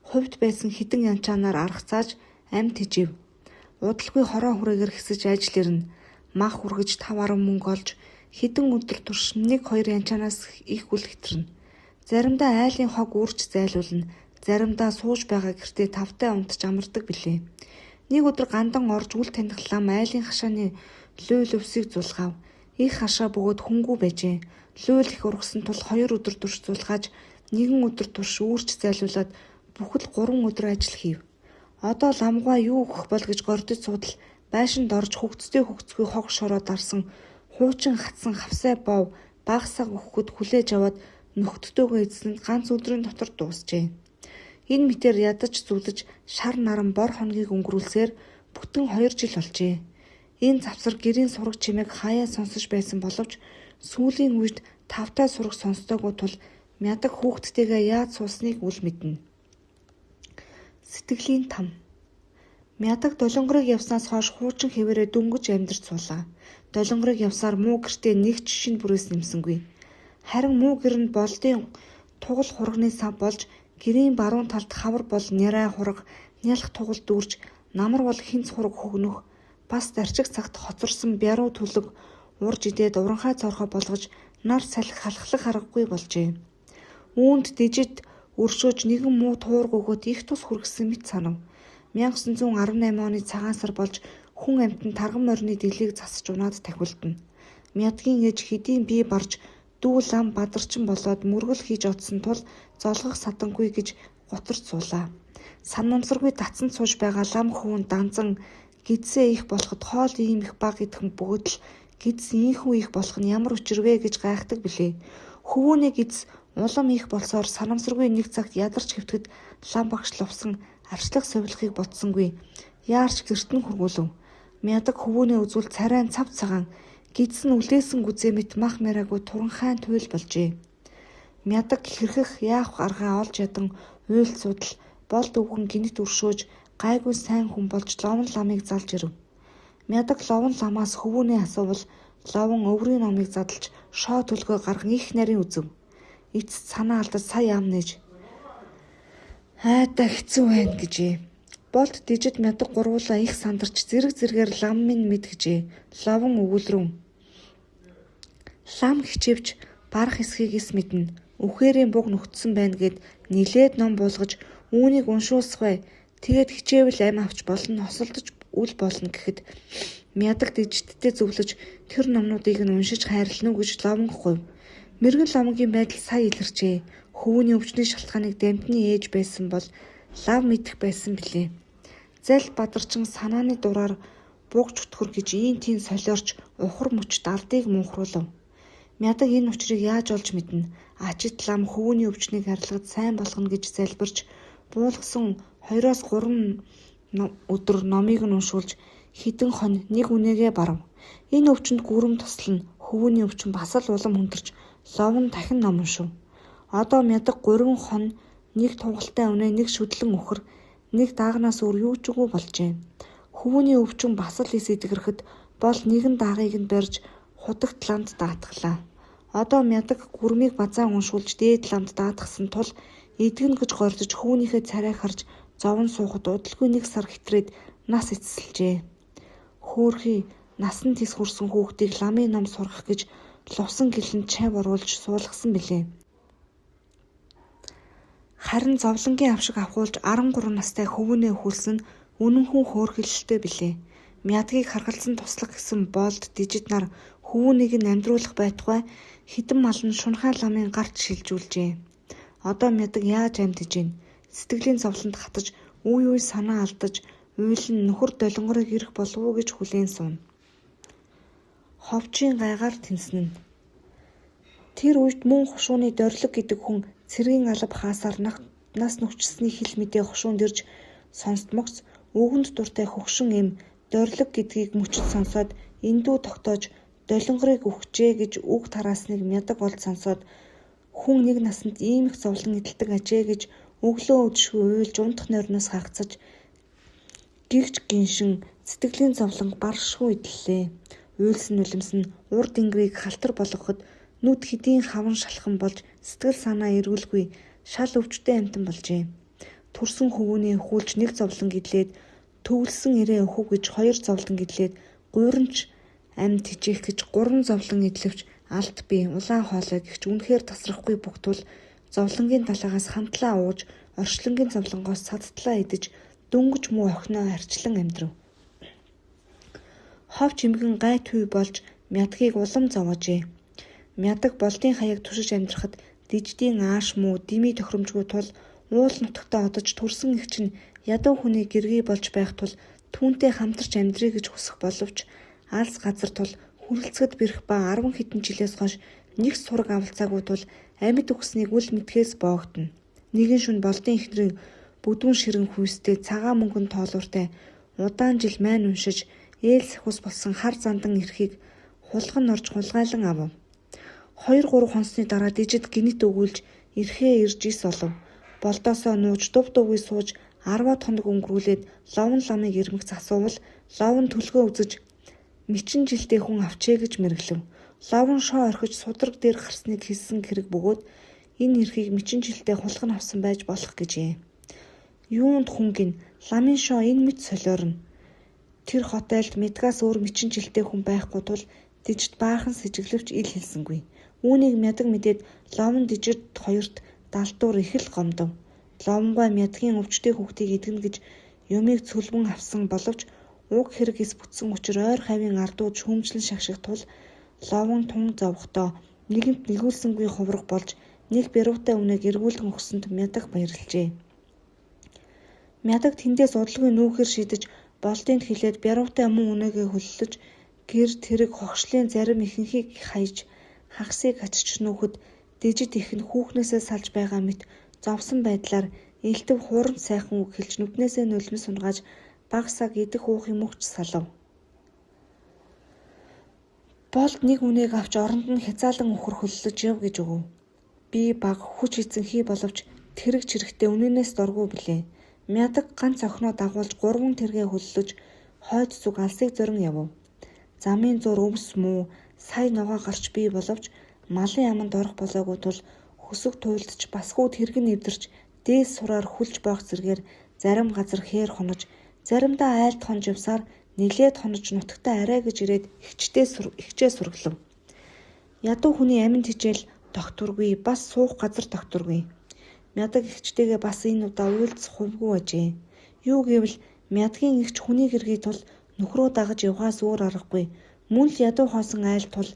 хувьд байсан хэдэн янчаанаар арга зааж амьд тэжээв. Удалгүй хороо хүрээгээр хэсэж ажил ирнэ. Мах хүргэж 5 10 мөнгө олж хэдэн өдөр турш 1 2 янчаанаас их үл хэтрэнэ. Заримдаа айлын хог үрж зайлуулна. Заримдаа сууж байгаа гэртээ тавтай унтаж амардаг билээ. Нэг өдөр гандан орж үл таних лам айлын хашааны луйл өвсийг зулгаав. Их хашаа бөгөөд хүнгүй байжээ. Луйл их ургасан тул 2 өдөр турш зулгааж, нэгэн өдөр турш үүрч зайлуулаад бүхэл 3 өдөр ажил хийв. Одоо ламгуй юу өгөх бол гэж гордож суудал байшинд орж хөгцтэй хөгцгүй хог шороо дарсан хуучин хатсан хавсай бов багасаа өгөхөд хүлээж аваад нөхдөдөөгөө эзлэн ганц өдрийн дотор дуусжээ. Энэ мэтээр ядаж зүүдэж шар наран бор хоногийг өнгөрүүлсээр бүтэн 2 жил болжээ. Энэ завсар гэрийн сураг чимээг хаяа сонсож байсан боловч сүүлийн үед тавтай сураг сонстоогүй тул мядаг хүүхдтэйгээ яаж суусныг үл мэднэ. Сэтгэлийн там. Мядаг Долонгорыг явснаас хойш хуучин хэвээрээ дөнгөж амьдарч суулаа. Долонгорыг явсаар муу гэртээ нэг ч шинэ бүрээс нэмсэнгүй. Харин муу гэр нь болдын тугал хурганы сав болж гэрийн баруун талд хавар бол нярай хураг, нялх тугал дүүрч, намар бол хинц хураг хөгнөх, бас дарчиг цагт хоцорсон бяруу түлэг урж идээд уранхай цоорхой болгож нар салхи халахлах аргагүй болжээ. Үүнд дижид өршөөж нэгэн муу туург өгөөд их тус хүргэсэн мэт санав. 1918 оны цагаан сар болж хүн амьтан тарган морины дэлийг засаж унаад тахилдана. Мядгийн ээж хэдийн бие барж дүү лам бадарчин болоод мөргөл хийж одсон тул золгох садангүй гэж гутарч суулаа. Санамсаргүй татсан сууж байгаа лам хүүн данзан гидсээ их болоход хоол ийм их бага идэх бөгөөд л гидс ийхүү их болох нь ямар учир вэ гэж гайхдаг билээ. Хөвүүний гидс улам их болсоор санамсаргүй нэг цагт ядарч хэвтэхэд лам багш лувсан арчлах совилохыг бодсонгүй. Яарч гэрт нь хүргүүлв. Мядаг хөвүүнээ үзвэл царай нь цав цагаан гидс нь үлээсэн гүзээ мэт мах мэраагүй туранхайн туйл болжээ. Мядаг хэрхэх яах аргаа олж ядан уйл судал болд өвгөн гэнэт өршөөж гайгүй сайн хүн болж ловон ламыг залж ирэв. Мядаг ловон ламаас хөвүүнээ асуувал ловон өврийн номыг задалж шоо төлгөө гарган их нарийн үзэв. Эцэст санаа алдаж сая ам нээж айдаа хэцүү байна гэжээ. Болд дижид мядаг гурвуулаа их сандарч зэрэг зэргээр лам минь мэд гэжээ. Ловон өгүүлрэн. Лам хичээвч барах эсхийг эс мэднэ. Үхээрийн буг нүхтсэн байна гэд нилээд ном буулгаж үүнийг уншуулсах бай. Тэгээд хичээвэл амь авч болно, хосолдож үл болно гэхэд мядаг дижидтэй зөвлөж тэр номнуудыг нь уншиж хайрлана уу гэж ловон говь. Мэргэн ломгийн байдал сая илэрчээ. Хөвүүний өвчний шалтгааныг дамтны ээж байсан бол лав мэдэх байсан билээ. Зал бадарчин санааны дураар буг чөтгөр гэж ийн тийм солиорч ухар мөч далдыг мунхруулав. Мядаг энэ учрыг яаж олж мэднэ? Ачит лам хөвүүний өвчнийг арилгад сайн болгоно гэж залбирч буулгасан 2-3 өдөр номыг нь уншуулж хэдэн хонь нэг үнээгээ барав. Энэ өвчнөд гүрэм туслана. Хөвүүний өвчин бас л улам хүндэрч ловн дахин ном уншив. Одоо мядаг 3 хон нэг тугалтай үнээ нэг шүдлэн үхэр нэг даагнаас өөр юу ч үгүй болжээ. Хөвүүний өвчин бас л эс эдгэрэхэд бол нэгэн даагыг нь барьж худагт ламд даатгалаа. Одоо мядаг гүрмийг базаан уншуулж дээд ламд даатгасан тул эдгэнэ гэж гордож хүүнийхээ царайг харж зовон суухад удалгүй нэг сар хэтрээд нас эцэслэжээ. Хөөхий насан тис хүрсэн хүүхдийг ламын ном сургах гэж лувсан гэлэнд чайв оруулж суулгасан билээ. Харин зовлонгийн авшиг авахуулж 13 настай хөвүүнээ өхүүлсэн нь үнэнхүү хөөрхийлөлтэй билээ. Мядгийг харгалзан туслах гэсэн болд дижид нар хөвүүнийг нь амьдруулах байтугай хэдэн мал нь шунхай ламын гарт шилжүүлжээ. Одоо мядаг яаж амьд ижин? Сэтгэлийн зовлонд хатаж Үе үе санаа алдаж, уйлан нөхөр Долонгорыг ирэх болов уу гэж хүлээн сууна. Ховчийн гайгаар тэнсэн нь. Тэр үед мөн хошууны Дорилог гэдэг хүн цэргийн алба хаасаар нас нүхчихсэний хэл мэдээ хошуунд ирж сонстмогц үгэнд дуртай хөгшин эм Дорилог гэдгийг мөчид сонсоод эндүү тогтоож Долонгорыг үхжээ гэж үг тараасныг Мядаг олж сонсоод хүн нэг насанд ийм их зовлон эдэлдэг ажээ гэж өглөө үдэшгүй уйлж унтах нойрноос хагацаж гэгч гиншин сэтгэлийн зовлон баршгүй эдлээ. Уйлсан нулимс нь ур тэнгэрийг халтар болгоход нүд хэдийн хаван шалхан болж сэтгэл санаа эргэлгүй шал өвчтөй амьтан болжээ. Төрсөн хөвүүнээ өхүүлж нэг зовлон гэдлээд, төвлөсөн эрээ өхөв гэж хоёр зовлон гэдлээд, гуйранч амьд тэжээх гэж гурван зовлон эдлэвч алт бие улаан хоолой гэгч үнэхээр тасрахгүй бүх тул зовлонгийн далайгаас хамтлаа ууж, орчлонгийн зовлонгоос садтлаа идэж дөнгөж муу охиноо арчлан амьдрав. Ховч эмгэн гай түй болж Мядгийг улам зовоожээ. Мядаг Болдын хаяг туршиж амьдрахад диждийн ааш муу дэмий тохиромжгүй тул уул нутагтаа одож төрсөн эгч нь ядуу хүний гэргий болж байх тул түүнтэй хамтарч амьдръя гэж хүсэх боловч алс газар тул хүрэлцэхэд бэрх ба 10 хэдэн жилээс хойш нэг сураг авалцаагүй тул амьд үхснийг үл мэдэхээс боогдоно. Нэгэн шөнө Болдын эхнэрийн бүдүүн ширэн хүйстэй цагаан мөнгөн тоолууртай удаан жил майн уншиж ээл сахиус болсон хар зандан эрхийг хулган орж хулгайлан авав. 2 3 хонсны дараа дижид гэнэт өгүүлж эрхээ ирж ис олов. Болдоосоо нууж дув дувгүй сууж 10-аад хоног өнгөрүүлээд Ловон ламыг ирмэгц асуувал Ловон төлгөө үзэж мэчин жилдээ хүн авчээ гэж мэргэлэв. Ловон шоо орхиж судраг дээр гарсныг хэлсэн хэрэг бөгөөд энэ эрхийг мэчин жилдээ хулган авсан байж болох гэжээ. Юунд хүн гин ламын шоо энэ мэт солиорно. Тэр хот айлд Мядгаас өөр мэчин жилтэй хүн байхгүй тул дижид баахан сэжиглэвч ил хэлсэнгүй. Үүнийг Мядаг мэдээд Ловон дижид хоёрт далдуур их л гомдов. Ловонгуй Мядгийн өвчтөй хүүхдийг эдгэнэ гэж юмыг цөлбөн авсан боловч уг хэрэг эс бүтсэн учир ойр хавийн ардууд шүүмжлэн шагших тул Ловон тун зовхдоо нэгэнт нигүүлсэнгүй хувраг болж нэг бяруутай үнэг эргүүлэн өгсөнд Мядаг баярлажээ. Мядаг тэндээс удалгүй нүүхээр шидэж Болдынд хэлээд бяруутай муу үнэгээ хөллөж гэр тэрэг хогшлын зарим ихэнхийг хаяж хагасыг ачиж нүүхэд дижид эх нь хүүхнээсээ салж байгаа мэт зовсон байдлаар элдэв хуурамч сайхан үг хэлж нүднээсээ нулимс унагааж бага саг идэх уух юмгүй ч салав. Болд нэг үнэг авч оронд нь хязаалан үхэр хөллөж яв гэж өгөв. Би бага хүч эзэнхий боловч тэрэг чирэгтэй үнэнээс доргүй билээ. Мядаг ганц охиноо дагуулж 3 тэргээ хөллөж хойд зүг алсыг зорин явав. Замын зуур өвс муу сая ногоо гарч бий боловч малын аманд орох болоогүй тул хөсөг туйлдж басгүй тэргэн нэвдэрч дээс сураар хүлж боох зэргээр зарим газар хээр хонож заримдаа айлд хонж явсаар нэлээд хонож нутагтаа арай гэж ирээд эгчээ сургалав. Ядуу хүний амин тэжээл тогтворгүй бас суух газар тогтворгүй. Мядаг эгчтэйгээ бас энэ удаа уулзах хувьгүй ажээ. Юу гэвэл Мядгийн эгч хүний гэргий тул нөхрөө дагаж явахаас өөр аргагүй. Мөн л ядуу хоосон айл тул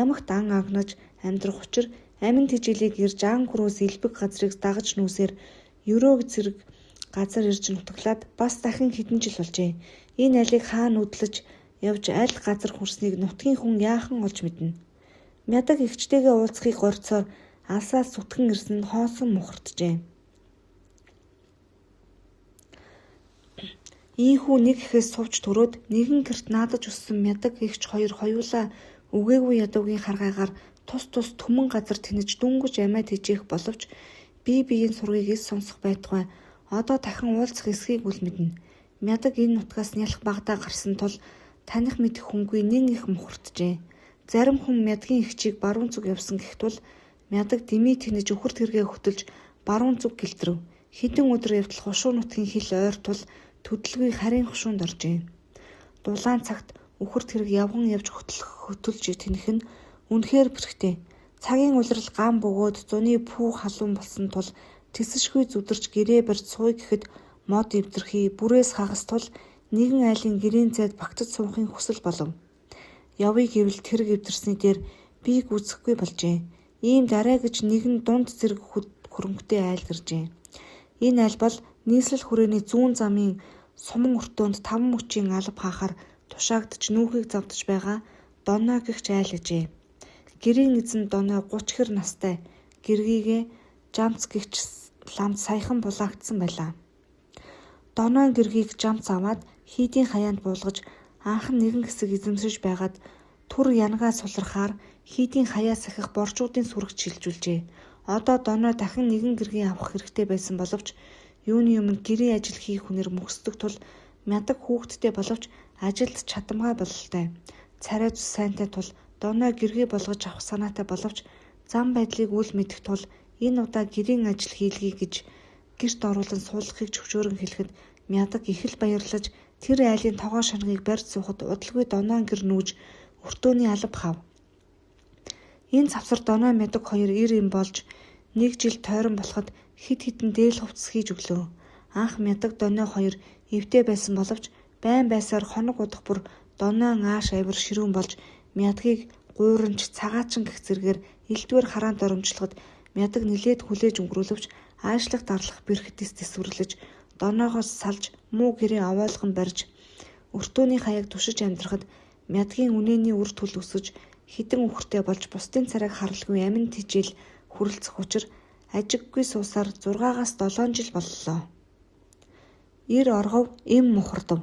ямагт ан агнаж амьдрах учир амин тэжээлийг эрж ан хөрөөс элбэг газрыг дагаж нүүсээр ерөөг зэрэг газар ирж нутаглаад бас дахин хэдэн жил болжээ. Энэ айлыг хаа нүдлэж явж аль газар хүрснийг нутгийн хүн яахан олж мэднэ. Мядаг эгчтэйгээ уулзахыг горьдсоор алсаас зүтгэн ирсэн нь хоосон мухарджээ. Ийнхүү нэг эхээс сувч төрөөд нэгэн гэрт наадаж өссөн Мядаг эгч хоёр хоёулаа үгээгүй ядуугийн харгайгаар тус тус түмэн газар тэнэж дөнгөж амиа тэжээх боловч бие биеийн сургийг эс сонсох байтугай одоо дахин уулзах эсхийг үл мэднэ. Мядаг энэ нутгаас нялх багадаа гарсан тул таних мэдэх хүнгүй нэн их мухарджээ. Зарим хүн Мядгийн эгчийг баруун зүг явсан гэх тул Мядаг дэмий тэнэж үхэр тэргээ хөтөлж баруун зүг гэлтрэв. Хэдэн өдөр явдал хушуу нутгийн хил ойр тул төдөлгүй харийн хушуунд оржээ. Дулаан цагт үхэр тэрэг явган явж хөтөлж тэнэх нь үнэхээр бэрхтээ. Цагийн улирал гам бөгөөд зуны пүү халуун болсон тул тэсэшгүй зүдэрч гэрээ барьж сууя гэхэд мод эвдэрхий бүрээс хагас тул нэгэн айлын гэрийн зайд багтаж суухын хүсэл болов. Явъя гэвэл тэрэг эвдэрсний дээр би гүйцэхгүй болжээ. Ийм дараа гэж нэгэн дунд зэрэг хөрөнгөтэй айл иржээ. Энэ айл бол Нийслэл хүрээний зүүн замын суман өртөөнд таван мөчийн алба хаахаар тушаагдаж нүүхийг зовдож байгаа Доной гэгч айл ажээ. Гэрийн эзэн Доной 30 хэр настай гэргийгээ Жамц гэгч ламд саяхан булаагдсан байлаа. Донойн гэргийг Жамц аваад хийдийн хаяанд буулгаж анхан нэгэн хэсэг эзэмшиж байгаад түр янгаа сулрахаар хийдийн хаяа сахих боржуудын сүрэгт шилжүүлжээ. Одоо Доной дахин нэгэн гэргий авах хэрэгтэй байсан боловч юуны өмнө гэрийн ажил хийх хүнээр мөхөсдөг тул Мядаг хүүхэдтэй боловч ажилд чадамгай бололтой. Царай зүс сайнтай тул Доной гэргий болгож авах санаатай боловч зан байдлыг үл мэдэх тул энэ удаа гэрийн ажил хийлгэе гэж гэрт оруулан суулгахыг зөвшөөрөн хэлэхэд Мядаг их л баярлаж тэр айлын тогоо шанагийг барьж суухад удалгүй Донойн гэр нүүж өртөөний алба хаав. Энэ завсар Доной Мядаг хоёр эр эм болж нэг жил тойрон болоход хэд хэдэн дээл хувцас хийж өглөө. Анх Мядаг Доной хоёр эвтэй байсан боловч байн байсаар хоног удах бүр Донойн ааш авир ширүүн болж Мядгийг гуйранч цагаачин гэх зэргээр элдвээр хараан доромжлоход Мядаг нэлээд хүлээж өнгөрүүлэвч аашлах дарлах бэрхэт эс тэсвэрлэж Донойгоос салж муу гэрээ овоолгон барьж өртөөний хаяаг түшиж амьдрахад Мядгийн үнээний үр төл өсөж хэдэн үхэртэй болж бусдын царайг харалгүй амин тэжээл хүрэлцэх учир ажиггүй суусаар 6-аас 7 жил боллоо. Эр оргов эм мухардав.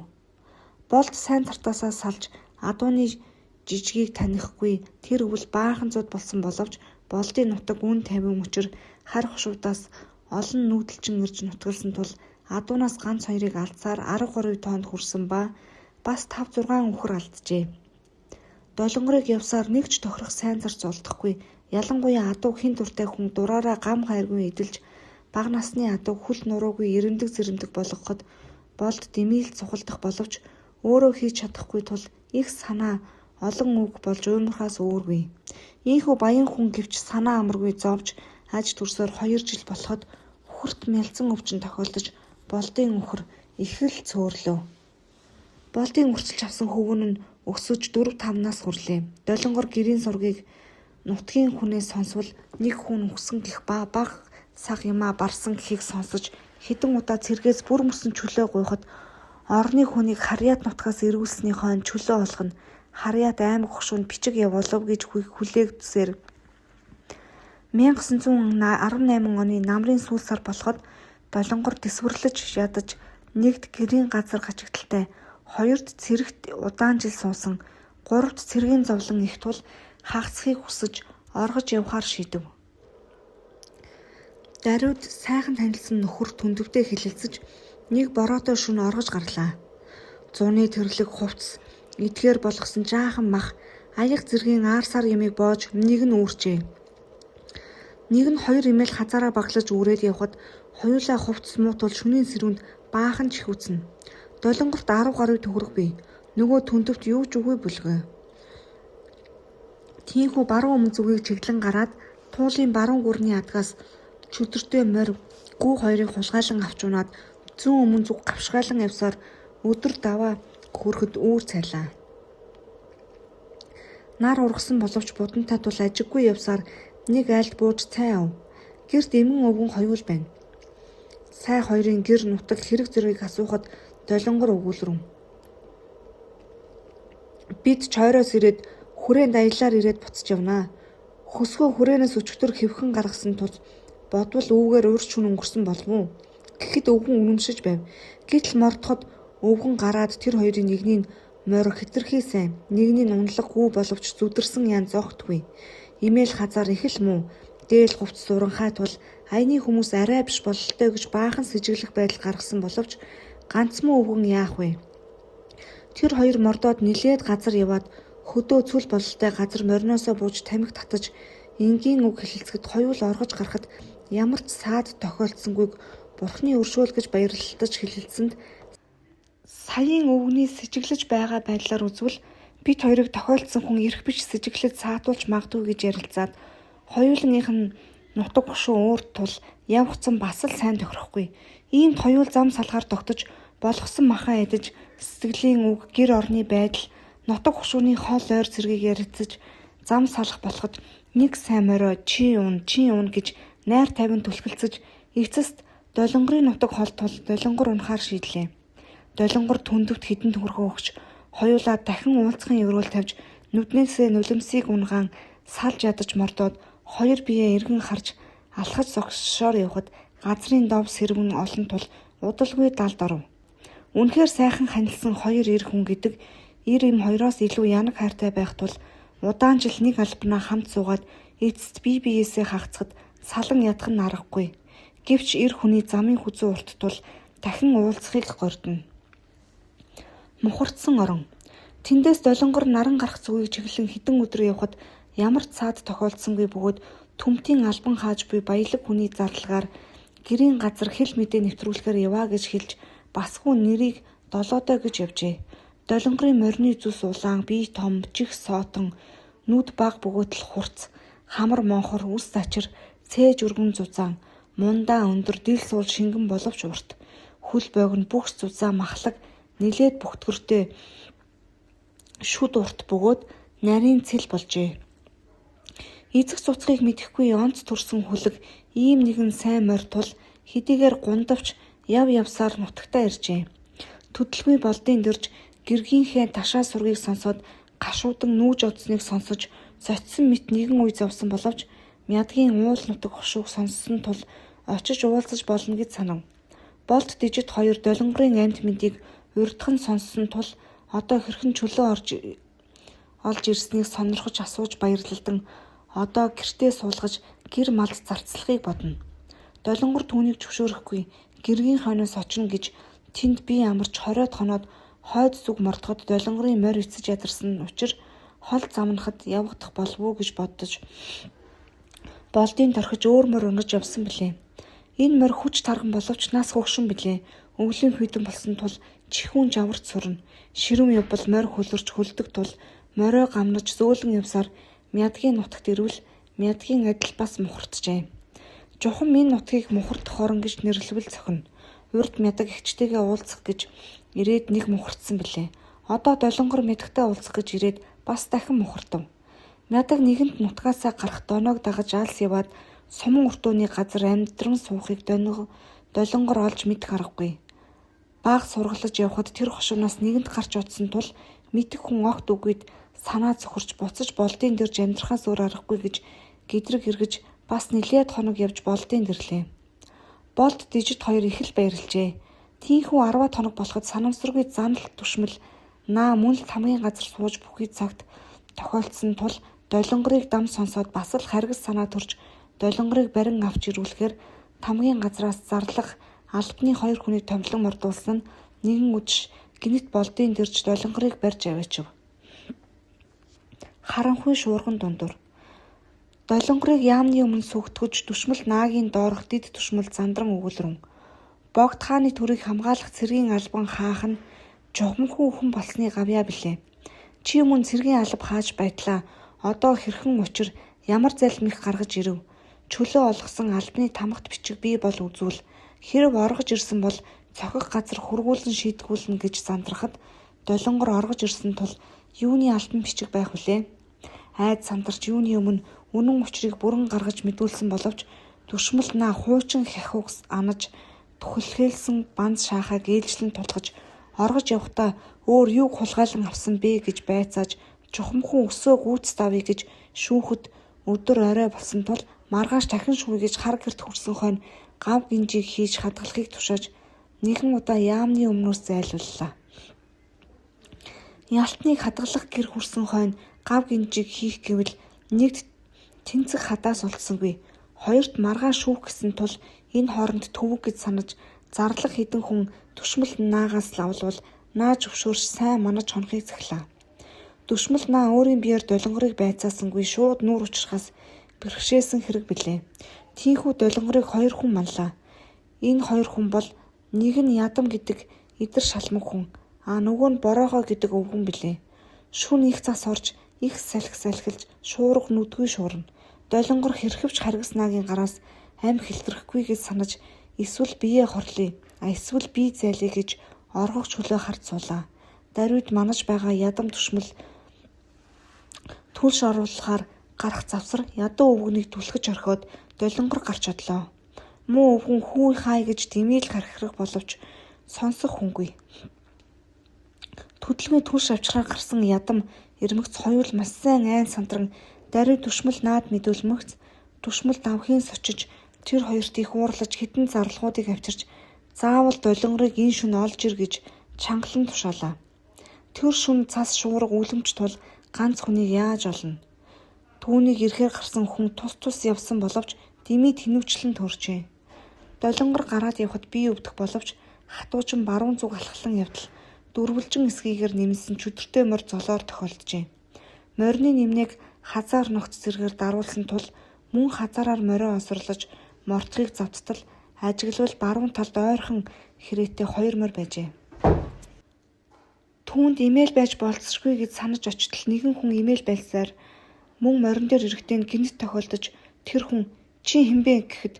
Болд сайн цартаасаа салж адууны жижигийг танихгүй тэр өвөл баахан зүүд болсон боловч Болдын нутаг үн тавин учир хар хошуудаас олон нүүдэлчин ирж нутагласан тул адуунаас ганц хоёрыг алдсаар 10 гаруй тоонд хүрсэн ба бас 5 6 үхэр алджээ. Долонгорыг явсаар нэг ч тохирох сайн зарц олдохгүй. Ялангуяа адууг хэн дуртай хүн дураараа гам хайргүй эдэлж бага насны адууг хөл нуруугүй эрэмдэг зэрэмдэг болгоход Болд дэмийлж сухалдах боловч өөрөө хийж чадахгүй тул их санаа олон үг болж уймрахаас өөргүй. Ийнхүү баян хүн гэвч санаа амаргүй зовж аж төрсөөр 2 жил болоход үхэрт мялзан өвчин тохиолдож Болдын үхэр их л цөөрлөө. Болдын өрчилж авсан хөвүүн нь өсөж 4-5 нас хүрлээ. Долонгор гэрийн сургийг нутгийн хүнээс сонсвол нэг хүн үхсэн гэх ба бага сага юмаа барсан гэхийг сонсож хэдэн удаа цэргээс бүр мөсөн чөлөө гуйхад орны хүнийг Харьяат нутгаас эргүүлсний хойно чөлөө олгоно. Харьяат аймаг хошуунд бичиг явуулав гэж хүлээгдсээр 1918 оны намрын сүүл сар болоход Долонгор тэсвэрлэж ядаж нэгд гэрийн газар гачигдалтай, хоёрт цэрэгт удаан жил суусан, гуравт цэргийн зовлон их тул хагацахыг хүсэж оргож явахаар шийдэв. Даруйд сайхан танилцсан нөхөр түндөвтэй хэлэлцэж нэг бороотой шөнө оргож гарлаа. Зуны тэрлэг хувцас, идэхээр болгосон жаахан мах, аяга зэргийн аар сар юмыг боож нэг нь үүрчээ. Нэг нь хоёр эмээл хазаараа баглаж үүрээд явхад хоёулаа хувцас муу тул шөнийн сэрүүнд баахан чихүүцнэ. Долонгорт 10 гаруй төгрөг бий. Нөгөө түндөвт юу ч үгүй бүлгөө. Тийнхүү баруун өмнө зүгийг чиглэн гараад туулын баруун гүрний адгаас чөдөртэй морь гүү хоёрыг хулгайлан авч унаад зүүн өмнө зүг гавшгайлан явсаар өдөр даваа хүрэхэд үүр цайлаа. Нар ургасан боловч будантай тул ажиггүй явсаар нэг айлд бууж цай ав. Гэрт эмэн өвгөн хоёул байна. Сай хоёрын гэр нутаг хэрэг зэргийг асуухад Долонгор өгүүлрэн. Бид чойроос ирээд хүрээнд аяллаар ирээд буцаж явна аа. Хөсгөө хүрээнээс өчигдөр хэвхэн гаргасан тул бодвол үүгээр урьд шөнө өнгөрсөн болов уу? Гэхэд өвгөн үнэмшиж байв. Гэтэл мордоход өвгөн гараад тэр хоёрын нэгний нь морь хэтэрхий сайн, нэгний нь уналга гүү боловч зүдэрсэн ян зоогтгүй. Эмээл хазаар их л муу. Дээл хувцас уранхай тул аяны хүмүүс арай биш бололтой гэж баахан сэжиглэх байдал гаргасан боловч ганц муу өвгөн яах вэ? Тэр хоёр мордоод нэлээд газар яваад хөдөө цөл бололтой газар мориноосоо бууж тамхи татаж энгийн үг хэлэлцэхэд хоёул оргож гарахад ямар ч саад тохиолдсонгүйг бурхны өршөөл гэж баярлалдаж хэлэлцсэнд саяын өвгөний сэжиглэж байгаа байдлаар үзвэл бид хоёрыг тохиолдсон хүн эрх биш сэжиглэж саатуулж магадгүй гэж ярилцаад хоёулангийнх нь нутаг хошуу өөр тул явх зам бас л сайн тохирохгүй. Иймд хоёул зам салгаар тогтож болгосон махаа идэж сэтгэлийн үг гэр орны байдал нутаг хошууны хол ойр зэргийг ярилцаж зам салах болоход нэг сайн морио чи уун чи уун гэж найр тайван түлхэлцэж эцэст Долонгорын нутаг хол тул Долонгор унахаар шийдлээ. Долонгор түндөвт хэдэн төгрөгөө өгч хоёулаа дахин уулзахын ёроол тавьж нүднээсээ нулимсыг унагаан салж ядаж мордоод хоёр биеэ эргэн харж алхаж зогссоор явхад газрын дов сэрвэн олон тул удалгүй далд оров. Үнэхээр сайхан ханилсан хоёр эр хүн гэдэг эр эм хоёроос илүү янаг хайртай байх тул удаан жил нэг албанаа хамт суугаад эцэст бие биеэсээ хагацхад салан ядах нь аргагүй. Гэвч эр хүний замын хүзүү урт тул дахин уулзахыг гордоно. Мухардсан орон. Тэндээс Долонгор наран гарах зүгийг чиглэн хэдэн өдөр явхад ямар ч саад тохиолдсонгүй бөгөөд Түмтийн албан хааж буй баялаг хүний зарлагаар гэрийн газар хэл мэдээ нэвтрүүлэхээр яваа гэж хэлж басгүй нэрийг Долоодой гэж явжээ. Долонгорын морины зүс улаан, бие том, чих соотон, нүд бага бөгөөд л хурц, хамар монхор, үс зачир, цээж өргөн зузаан, мундаа өндөр, дил суул шингэн боловч урт. Хөл богино, бүх зузаан махлаг, нилээд бөхтгөртэй шүд урт бөгөөд нарийн цэл болжээ. Эцэг цуцхыг мэдэхгүй онц төрсөн хүлэг ийм нэгэн сайн морь тул хэдийгээр гундавч яв явсаар нутагтаа иржээ. Төдөлгүй болдын дэрж гэргийнхээ ташаа сургийг сонсоод гашуудан нүүж одсныг сонсож зодсон мэт нэгэн үе зовсон боловч мядгийн уул нутаг хошууг сонссон тул очиж уулзаж болно гэж санав. Болд дижит хоёр Долонгорын амьд мэндийг урдхан сонссон тул одоо хэрхэн чөлөө орж олж ирснийг сонирхож асууж баярлалдан одоо гэртээ суулгаж гэр малд зарцлахыг бодно. Долонгор түүнийг зөвшөөрөхгүй гэргийн хойноос очино гэж тэнд бие амарч 20-од хоноод хойд зүг мордоход Долонгорын морь эцэж ядарсан учир хол замнахад явагдах болов уу гэж бодож болдын торхиж өөр морь унаж явсан билээ. Энэ морь хүч тарган боловч нас хөгшин билээ. Өвлийн хүйтэн болсон тул чихүүн жаварч сурна. Ширүүн явбал морь хөлөрч хөлдөг тул морио гамнаж зөөлөн явсаар мядгийн нутагт ирвэл мядгийн адил бас мухарджээ. Жухам энэ нутгийг мухардах орон гэж нэрлэвэл зохино. Урд мядаг эгчтэйгээ уулзах гэж ирээд нэг мухардсан билээ. Одоо Долонгор мядагтай уулзах гэж ирээд бас дахин мухардав. Мядаг нэгэнт нутгаасаа гарах доноог дагаж алс яваад суман өртөөний газар амьдран суухыг Долонгор олж мэдэх аргагүй. Бага сургалаж явхад тэр хошуунаас нэгэнт гарч одсон тул мэдэх хүн огт үгүйд санаа цөхөрч буцаж болдын дэрж амьдрахаас өөр аргагүй гэж гэдрэг эргэж бас нэлээд хоног явж болдын дэрлээ. Болд дижит хоёр их л баярлжээ. Тийнхүү 10-аад хоног болоход санамсаргүй замл түшмэл наа мөн л тамгийн газар сууж бүхий цагт тохиолдсон тул Долонгорыг дам сонсоод бас л харгас санаа төрж Долонгорыг барин авч ирүүлэхээр тамгийн газраас зарлах албаны хоёр хүний томилон мордуулсан нь нэгэн үдш гэнэт болдын дэрж Долонгорыг барьж аваачив. Харанхуй шуурган дундуур. Долонгорыг яамны өмнө сүгтгэж түшмэл наагийн доорх дэд түшмэл зандран өгүүлрэн. Богд хааны төрийг хамгаалах цэргийн албан хаах нь чухамхүү хүн болсны гавьяа билээ. Чи мөн цэргийн алба хааж байтлаа. Одоо хэрхэн учир ямар залмих гаргаж ирэв? Чөлөө олгосон албаны тамгат бичиг бий бол үзүүл. Хэрэв оргож ирсэн бол цохих газар хөргүүлэн шийтгүүлнэ гэж зандрахад Долонгор оргож ирсэн тул юуны албан бичиг байх вүлээ? Айд сандарч юуны өмнө үнэн учрыг бүрэн гаргаж мэдүүлсэн боловч дүшмэл наа хуучин хахиуг анаж түхэлхээлсэн банз шаахайг ээлжлэн тулгаж оргож явахдаа өөр юуг хулгайлан авсан бэ гэж байцааж чухамхүү өсөө гүйцэд авъя гэж шүүхэд өдөр орой болсон тул маргааш дахин шүүе гэж хар гэрт хүрсэн хойно гав гинжийг хийж хадгалахыг тушааж нэгэн удаа яамны өмнөөс зайлууллаа. Ялтныг хадгалах гэр хүрсэн хойно гав гинжийг хийх гэвэл нэгт тэнцэх хадаас олдсонгүй. Хоёрт маргааш шүүх гэсэн тул энэ хооронд төвөг гэж санаж зарлах хэдэн хүн түшмэл наагаас лавлвал наа зөвшөөрч сайн манаж хонохыг захилаа. Дүшмэл наа өөрийн биеэр Долонгорыг байцаасангүй шууд нүүр учрахаас бэрхшээсэн хэрэг билээ. Тийнхүү Долонгорыг хоёр хүн манлаа. Энэ хоёр хүн бол нэг нь Ядам гэдэг идэр шалмаг хүн, а нөгөө нь Боройгоо гэдэг өвгөн билээ. Шүн их цас орж их салхи салхилж шуурга нүдгүй шуурна. Долонгор хэрхэвч харгас наагийн гараас амь хилтрэхгүй гэж санаж эсвэл биеэ хорлоё, а эсвэл бие зайлъя гэж оргох чөлөө харж суулаа. Даруйд манаж байгаа ядам түшмэл түлш оруулахаар гарах завсар ядуу өвгөнийг түлхэж орхиод Долонгор гарч одлоо. Муу өвгөн хүү хай гэж дэмийл хархирах боловч сонсох хүнгүй. Хөдөлгөөний түлш авчрахаар гарсан ядам ирмэгц хоёул маш сайн айн сандран даруй түшмэл наад мэдүүлмэгц түшмэл давхийн сочиж тэр хоёрт их уурлаж хэдэн зарлагуудыг авчирч заавал Долонгорыг энэ шөнө олж ир гэж чангалан тушаалаа. Тэр шөнө цас шуурга үлэмж тул ганц хүнийг яаж олно? Түүнийг ирэхээр гарсан хүн тус тус явсан боловч дэмий тэнүүчлэн төржээ. Долонгор гараад явхад бие өвдөх боловч хатуучин баруун зүг алхлан явдал дөрвөлжин эсгийгээр нэмсэн чөтөртэй морь золоор тохиолджээ. Морины нэмнийг хазаар ногт зэргээр даруулсан тул мөн хазаараар морио онсорлож мордохыг зовдтол ажиглавал баруун талд ойрхон хэрээтэй хоёр морь байжээ. Түүнд эмээл байж болзошгүй гэж санаж очтол нэгэн хүн эмээл байлсаар мөн морин дээр ирэхдээ нь гэнэт тохиолдож тэр хүн чи хэн бэ гэхэд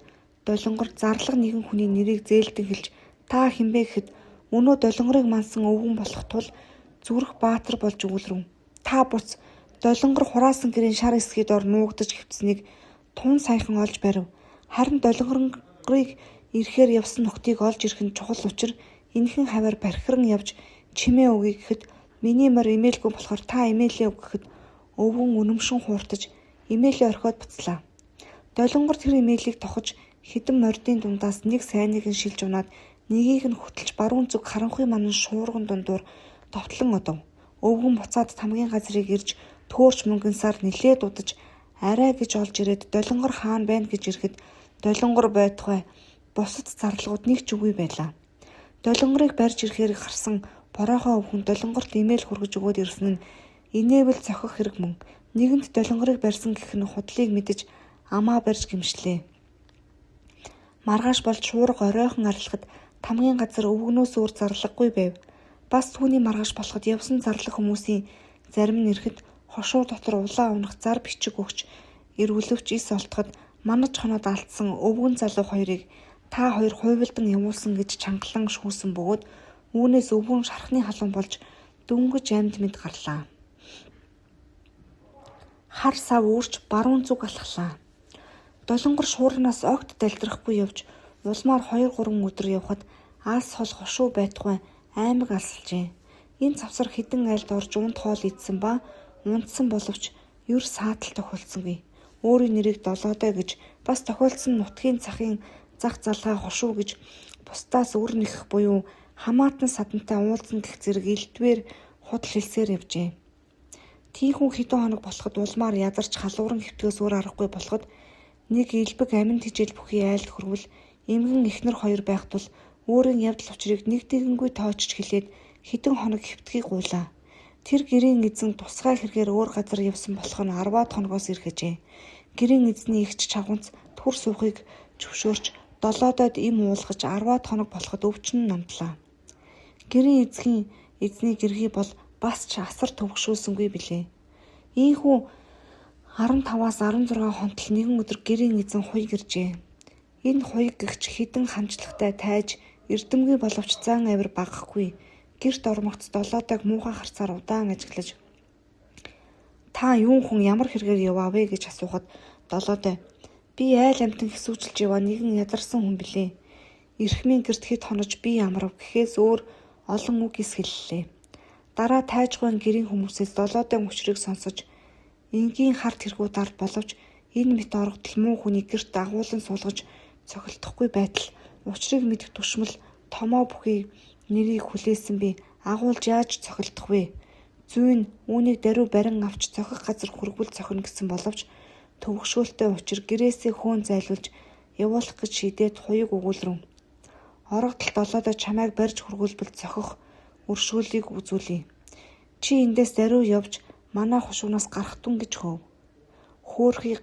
Долонгор зарлага нэгэн хүний нэрийг зээлдэн хэлж та хэн бэ гэхэд өнөө Долонгорыг мансан өвгөн болох тул Зүрх баатар болж өгүүлрэв. Та буц Долонгор хураасан гэрийн шар эсхий дор нуугдаж хэвтсэнийг тун саяхан олж барив. Харин Долонгорыг ирэхээр явсан нөхдийг олж ирэх нь чухал учир энэхэн хавиар бархиран явж чимээ өгье гэхэд миний морь эмээлгүй болохоор та эмээлээ өг гэхэд өвгөн үнэмшин хууртаж эмээлээ орхиод буцлаа. Долонгор тэр эмээлийг тохож хэдэн мордын дундаас нэг сайныг нь шилж унаад нэгийг нь хөтөлж баруун зүг харанхуй манан шуурган дундуур довтлон одов. Өвгөн буцаад тамгийн газрыг ирж төөрч мөнгөнсаар нэлээд удаж арай гэж олж ирээд Долонгор хаана байна гэж ирэхэд Долонгор байтугай бусад зарлагууд нэг ч үгүй байлаа. Долонгорыг барьж ирэхээр гарсан бороохон өвгөн Долонгорт эмээл хүргэж өгөөд ирсэн нь инээвэл цохих хэрэг мөн. Нэгэнт Долонгорыг барьсан гэх нь худлыг мэдэж амаа барьж гэмшлээ. Маргааш болж шуурга оройхон арилахад тамгийн газар өвгөнөөс өөр зарлаггүй байв. Бас түүний маргааш болоход явсан зарлаг хүмүүсийн зарим нь ирэхэд хошуу дотор улаан унах зар бичиг өгч эргүүлвч ис олдоход манаж хоноод алдсан өвгөн залуу хоёрыг та хоёр хуйвалдан явуулсан гэж чангалан шүүсэн бөгөөд үүнээс өвгөн шархны халуун болж дөнгөж амьд мэд гарлаа. Хар сав үүрч баруун зүг алхлаа. Долонгор шуурганаас огт далдрахгүй явж улмаар 2 3 өдөр явхад алс хол хошуу байтугай аймаг алсалжээ. Энэ завсар хэдэн айлд орж унд хоол идсэн ба унтсан боловч ер саатал тохиолдсонгүй. Өөрийн нэрийг Долоодой гэж бас тохиолдсон нутгийн цахын зах залгаа хошуу гэж бусдаас үр нэх буюу хамаатан садантай уулзна гэх зэрэг элдвээр худал хэлсээр явжээ. Тийхүү хэдэн хоног болоход улмаар ядарч халууран хэвтгэхээс өөр аргагүй болоход нэг элбэг амин тэжээл бүхий айлд хүрвэл эмгэн эхнэр хоёр байх тул өөрийн явдал учрыг нэг тэгэнгүй тоочж хэлээд хэдэн хоног хэвтгийг гуйлаа. Тэр гэрийн эзэн тусгай хэрэгээр өөр газар явсан болох нь 10-аад хоногоос ирэхэжээ. Гэрийн эзний эгч чагунц түр суухыг зөвшөөрч Долоодойд им уулгаж 10-аад хоног болоход өвчин нь намтлаа. Гэрийн эзгийн эзний гэрхий бол бас ч асар төвөгшүүлсэнгүй билээ. Ийхүү 15-аас 16 хонтол нэгэн өдөр гэрийн эзэн хуйг иржээ. Энэ хуйг гэгч хэдэн хамжлагтай тайж эрдэмгүй боловч зан авир багахгүй. Гэрт ормогц Долоодойг муухай харцаар удаан ажиглаж та юун хүн ямар хэрэгээр яваа вэ гэж асуухад Долоодой би айл амьтан хэсүүчилж яваа нэгэн ядарсан хүн билээ. Эрхмийн гэрт хэд хонож би амрав гэхээс өөр олон үг ис хэллээ. Дараа тайжгүйн гэрийн хүмүүсээс Долоодойн учрыг сонсож энгийн хар тэргүү дард боловч энэ мэт оргодол муу хүний гэрт агуулan суулгаж цохилдохгүй байтал учрыг мэдэх түшмэл томоо бүхий нэрийг хүлээсэн би агуулж яаж цохилдох вэ? Зүйн үүнийг даруй барин авч цохих газар хүргвэл цохино гэсэн боловч төвөгшөөлтэй учир гэрээсээ хөөн зайлуулж явуулах гэж шийдээд хуйг өгүүлрэв. Орогдол Долоодой чамайг барьж хүргүүлбэл цохих өршөөлийг үзүүлье. Чи эндээс даруй явж манай хушуунаас гарах тун гэж хөөв. Хөөрхий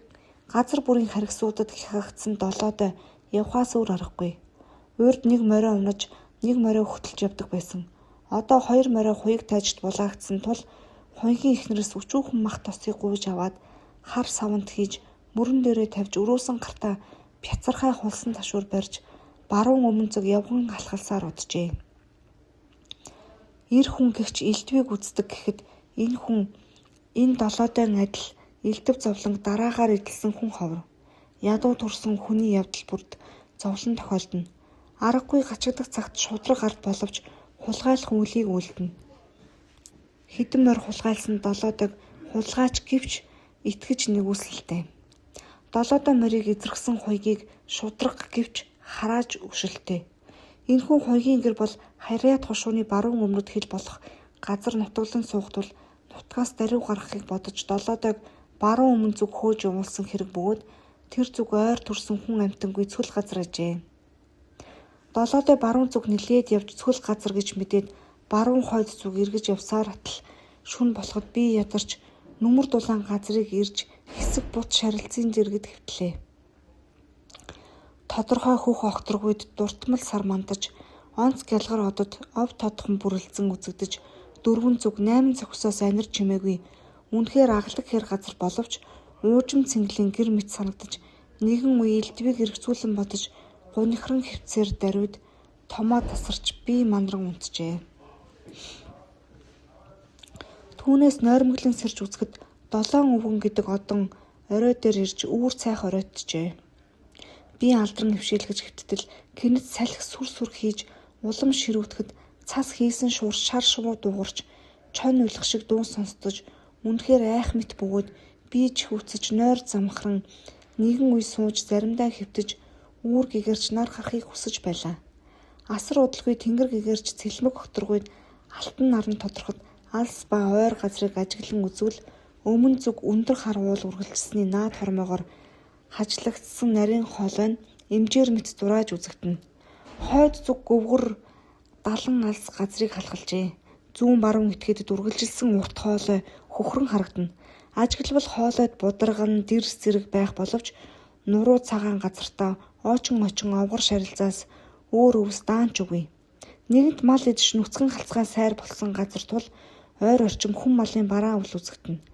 газар бүрийн харгисуудад хяхагдсан Долоодой явхаас өөр аргагүй. Урд нэг морио унаж, нэг морио хөтөлж явдаг байсан. Одоо хоёр морио хуйг тайжд булаагдсан тул хуйхийн эхнэрээс өчүүхэн мах тосыг гуйж аваад хар саванд хийж мөрөн дээрээ тавьж өрөөсөн гартаа пяцархай хулсан ташуур барьж баруун өмнө зүг явган алхалсаар уджээ. Эр хүн гэгч элдвийг үздэг гэхэд энэ хүн энэ Долоодойн адил элдэв зовлонг дараагаар эдэлсэн хүн ховор. Ядуу төрсөн хүний явдал бүрд зовлон тохиолдоно. Аргагүй гачигдах цагт шударга ард боловч хулгайлах үйлийг үйлдэнэ. Хэдэн морь хулгайлсан Долоодойг хулгайч гэвч итгэж нигүүлсэлтэй. Долоодой морийг эзэрхсэн Хуйгийг шударга гэвч харааж өшөлтэй. Энэхүү Хуйгийн гэр бол Харьяат хошууны баруун өмнөд хил болох газар нутаглан суух тул нутгаас даруй гаргахыг бодож Долоодойг баруун өмнө зүг хөөж явуулсан хэрэг бөгөөд тэр зүг ойр төрсөн хүн амьтангүй цөл газар ажээ. Долоодой баруун зүг нэлээд явж цөл газар гэж мэдээд баруун хойд зүг эргэж явсаар атал шөнө болоход бие ядарч нүмер дулаан газрыг ирж хэсэг бут шарилцын дэргэд хэвтлээ. Тодорхой хөх огторгуйд дуртмал сар мандаж, онц гялгар одод ов тодхон бүрэлзэн үзэгдэж, дөрвөн зүг 8 цохисоос анир чимээгүй үнэхээр агалдаг хэр газар боловч уужим цэнгэлийн гэр мэт санагдаж, нэгэн үе элдвийг эргэцүүлэн бодож гунихран хэвтсээр даруйд томоо тасарч бие манаран унтжээ. Түүнээс нойрмоглон сэрж үзэхэд Долоон өвгөн гэдэг одон орой дээр ирж үүр цайх оройтжээ. Би алдран дэвшээлгэж хэвттэл гэнэт салхи сүр сүр хийж улам ширүүтгэхэд цас хийсэн шуур шар шувуу дуугарч чон уйлах шиг дуу сонстож үнэхээр айх мэт бөгөөд би ч хэвцэж нойр замхран нэгэн үе сууж заримдаа хэвтэж үүр гэгэрч нар харахыг хүсэж байлаа. Асар удалгүй тэнгэр гэгэрч цэлмэг огторгуйд алтан наран тодорход алс ба ойр газрыг ажиглан үзвэл өмнө зүг өндөр хар уул үргэлжилсэний наад хормойгоор хажлагдсан нарийн хоолой нь эмжээр мэт зурааж үзэгдэнэ. Хойд зүг гөвгөр далан алс газрыг халахалжээ. Зүүн баруун этгээдэд үргэлжилсэн урт хоолой хөхрөн харагдана. Ажиглавал хоолойд бударган дэрс зэрэг байх боловч нуруу цагаан газартаа оочон очин овгор шарилцаас өөр өвс даанч үгүй. Нэгэнт мал идэж нүцгэн халцгай сайр болсон газар тул ойр орчим хүн малын бараан үл үзэгдэнэ.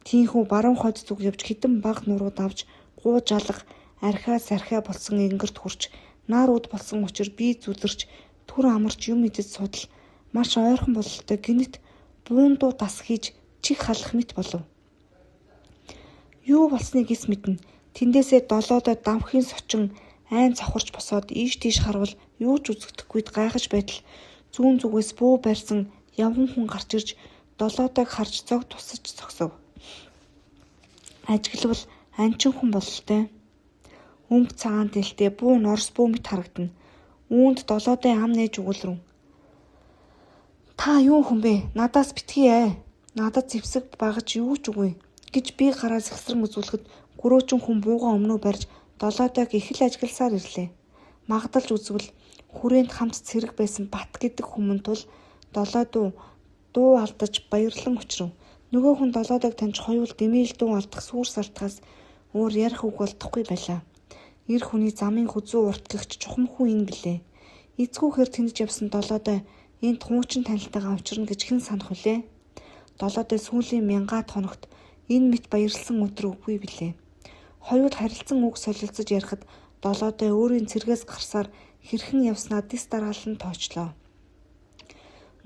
Тийнхүү баруун хойд зүг явж хэдэн бага нуруу давж гууж алга архиа сархиа болсон энгэрт хүрч нар уд болсон учир бие зүлэрч түр амарч юм идэж судал маш ойрхон бололтой гэнэт буун дуу дас хийж чих халах мэт болов. Юу болсныг эс мэднэ. Тэндээсээ Долоодой давхийн сочин айн цохорч босоод ийш тийш харвал юу ч үзэгдэхгүйд гайхаж байтал зүүн зүгээс буу барьсан явган хүн гарч ирж Долоодойг харж зог тусаж зогсов. Ажиглавал анчин хүн бололтой. Өнгө цагаан тэлтэй буу нь орос буу мэт харагдана. Үүнд Долоодой ам нээж өгүүлрэн. Та юу хүн бэ? Надаас битгий ай. Надад зэвсэг багаж юу ч үгүй гэж би гараа сэгсрэн үзүүлэхэд гөрөөчөн хүн буугаа өмнөө барьж Долоодойг их л ажигласаар ирлээ. Магдалж үзвэл хүрээнд хамт цэрэг байсан Бат гэдэг хүмүүн тул Долоодуу дуу алдаж баярлан учрав. Нөгөө хүн Долоодойг таньж хоёул дэмийл дуу алдах сүр салтгаас өөр ярих үг олдохгүй байлаа. Эр хүний замын хүзүү урт гэгч чухам хүн энэ билээ. Эцгүүхээр тэнэж явсан Долоодой энд хуучин танилтайгаа учирна гэж хэн санах вүлээ? Долоодой сүүлийн мянгаад хоногт энэ мэт баярлсан өдөр үгүй билээ. Хоёул харилцан үг солилцож ярихад Долоодой өөрийн цэргээс гарсаар хэрхэн явснаа дис дараалан тоочлоо.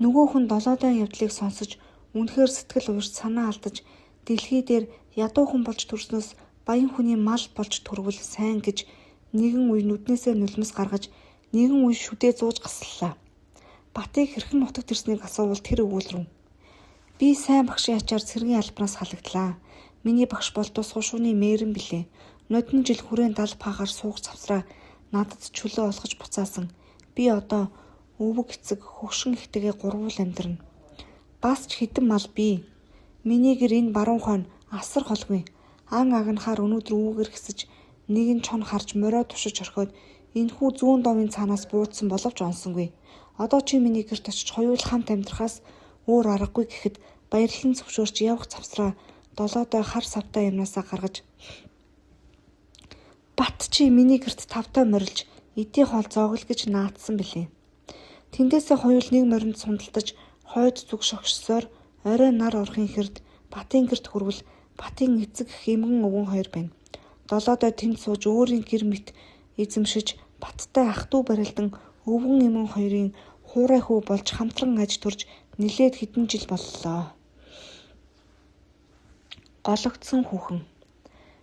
Нөгөө хүн Долоодойн явдлыг сонсож үнэхээр сэтгэл уярч санаа алдаж дэлхий дээр ядуу хүн болж төрснөөс баян хүний мал болж төрвөл сайн гэж нэгэн үе нүднээсээ нулимс гаргаж нэгэн үе шүдээ зууж гаслаа. Батыг хэрхэн нутагт ирснийг асуувал тэр өгүүлрэн. Би сайн багшийн ачаар цэргийн албанаас халагдлаа. Миний багш бол тус хушууны мэрэн билээ. Нодон жил хүрээн дал паагаар суух завсраа надад чөлөө олгож буцаасан. Би одоо өвөг эцэг хөгшин эхтэйгээ гурвуул амьдрна. Бас ч хэдэн мал бий. Миний гэр энэ баруун хойно асар холгүй. Ан агнахаар өнөөдөр үүгээр хэсэж нэгэн чон харж морио тушиж орхиод энэхүү зүүн довын цаанаас буудсан боловч онсонгүй. Одоо чи миний гэрт очиж хоёул хамт амьдрахаас өөр аргагүй гэхэд баярлан зөвшөөрч явах завсраа Долоодой хар савтай юмнасаа гаргаж Бат чи миний гэрт тавтай морилж эдийн хоол зоогол гэж наадсан билээ. Тэндээсээ хоёул нэг моринд сундалтаж хойд зүг шогшсоор орой нар орохын хэрд Батын гэрт хүрвэл Батын эцэг эх эмгэн өвгөн хоёр байна. Долоодой тэнд сууж өөрийн гэр мэт эзэмшиж Баттай ах дүү барилдан өвгөн эмгэн хоёрын хуурай хүү болж хамтран аж төрж нэлээд хэдэн жил боллоо. Гологдсон хүүхэн.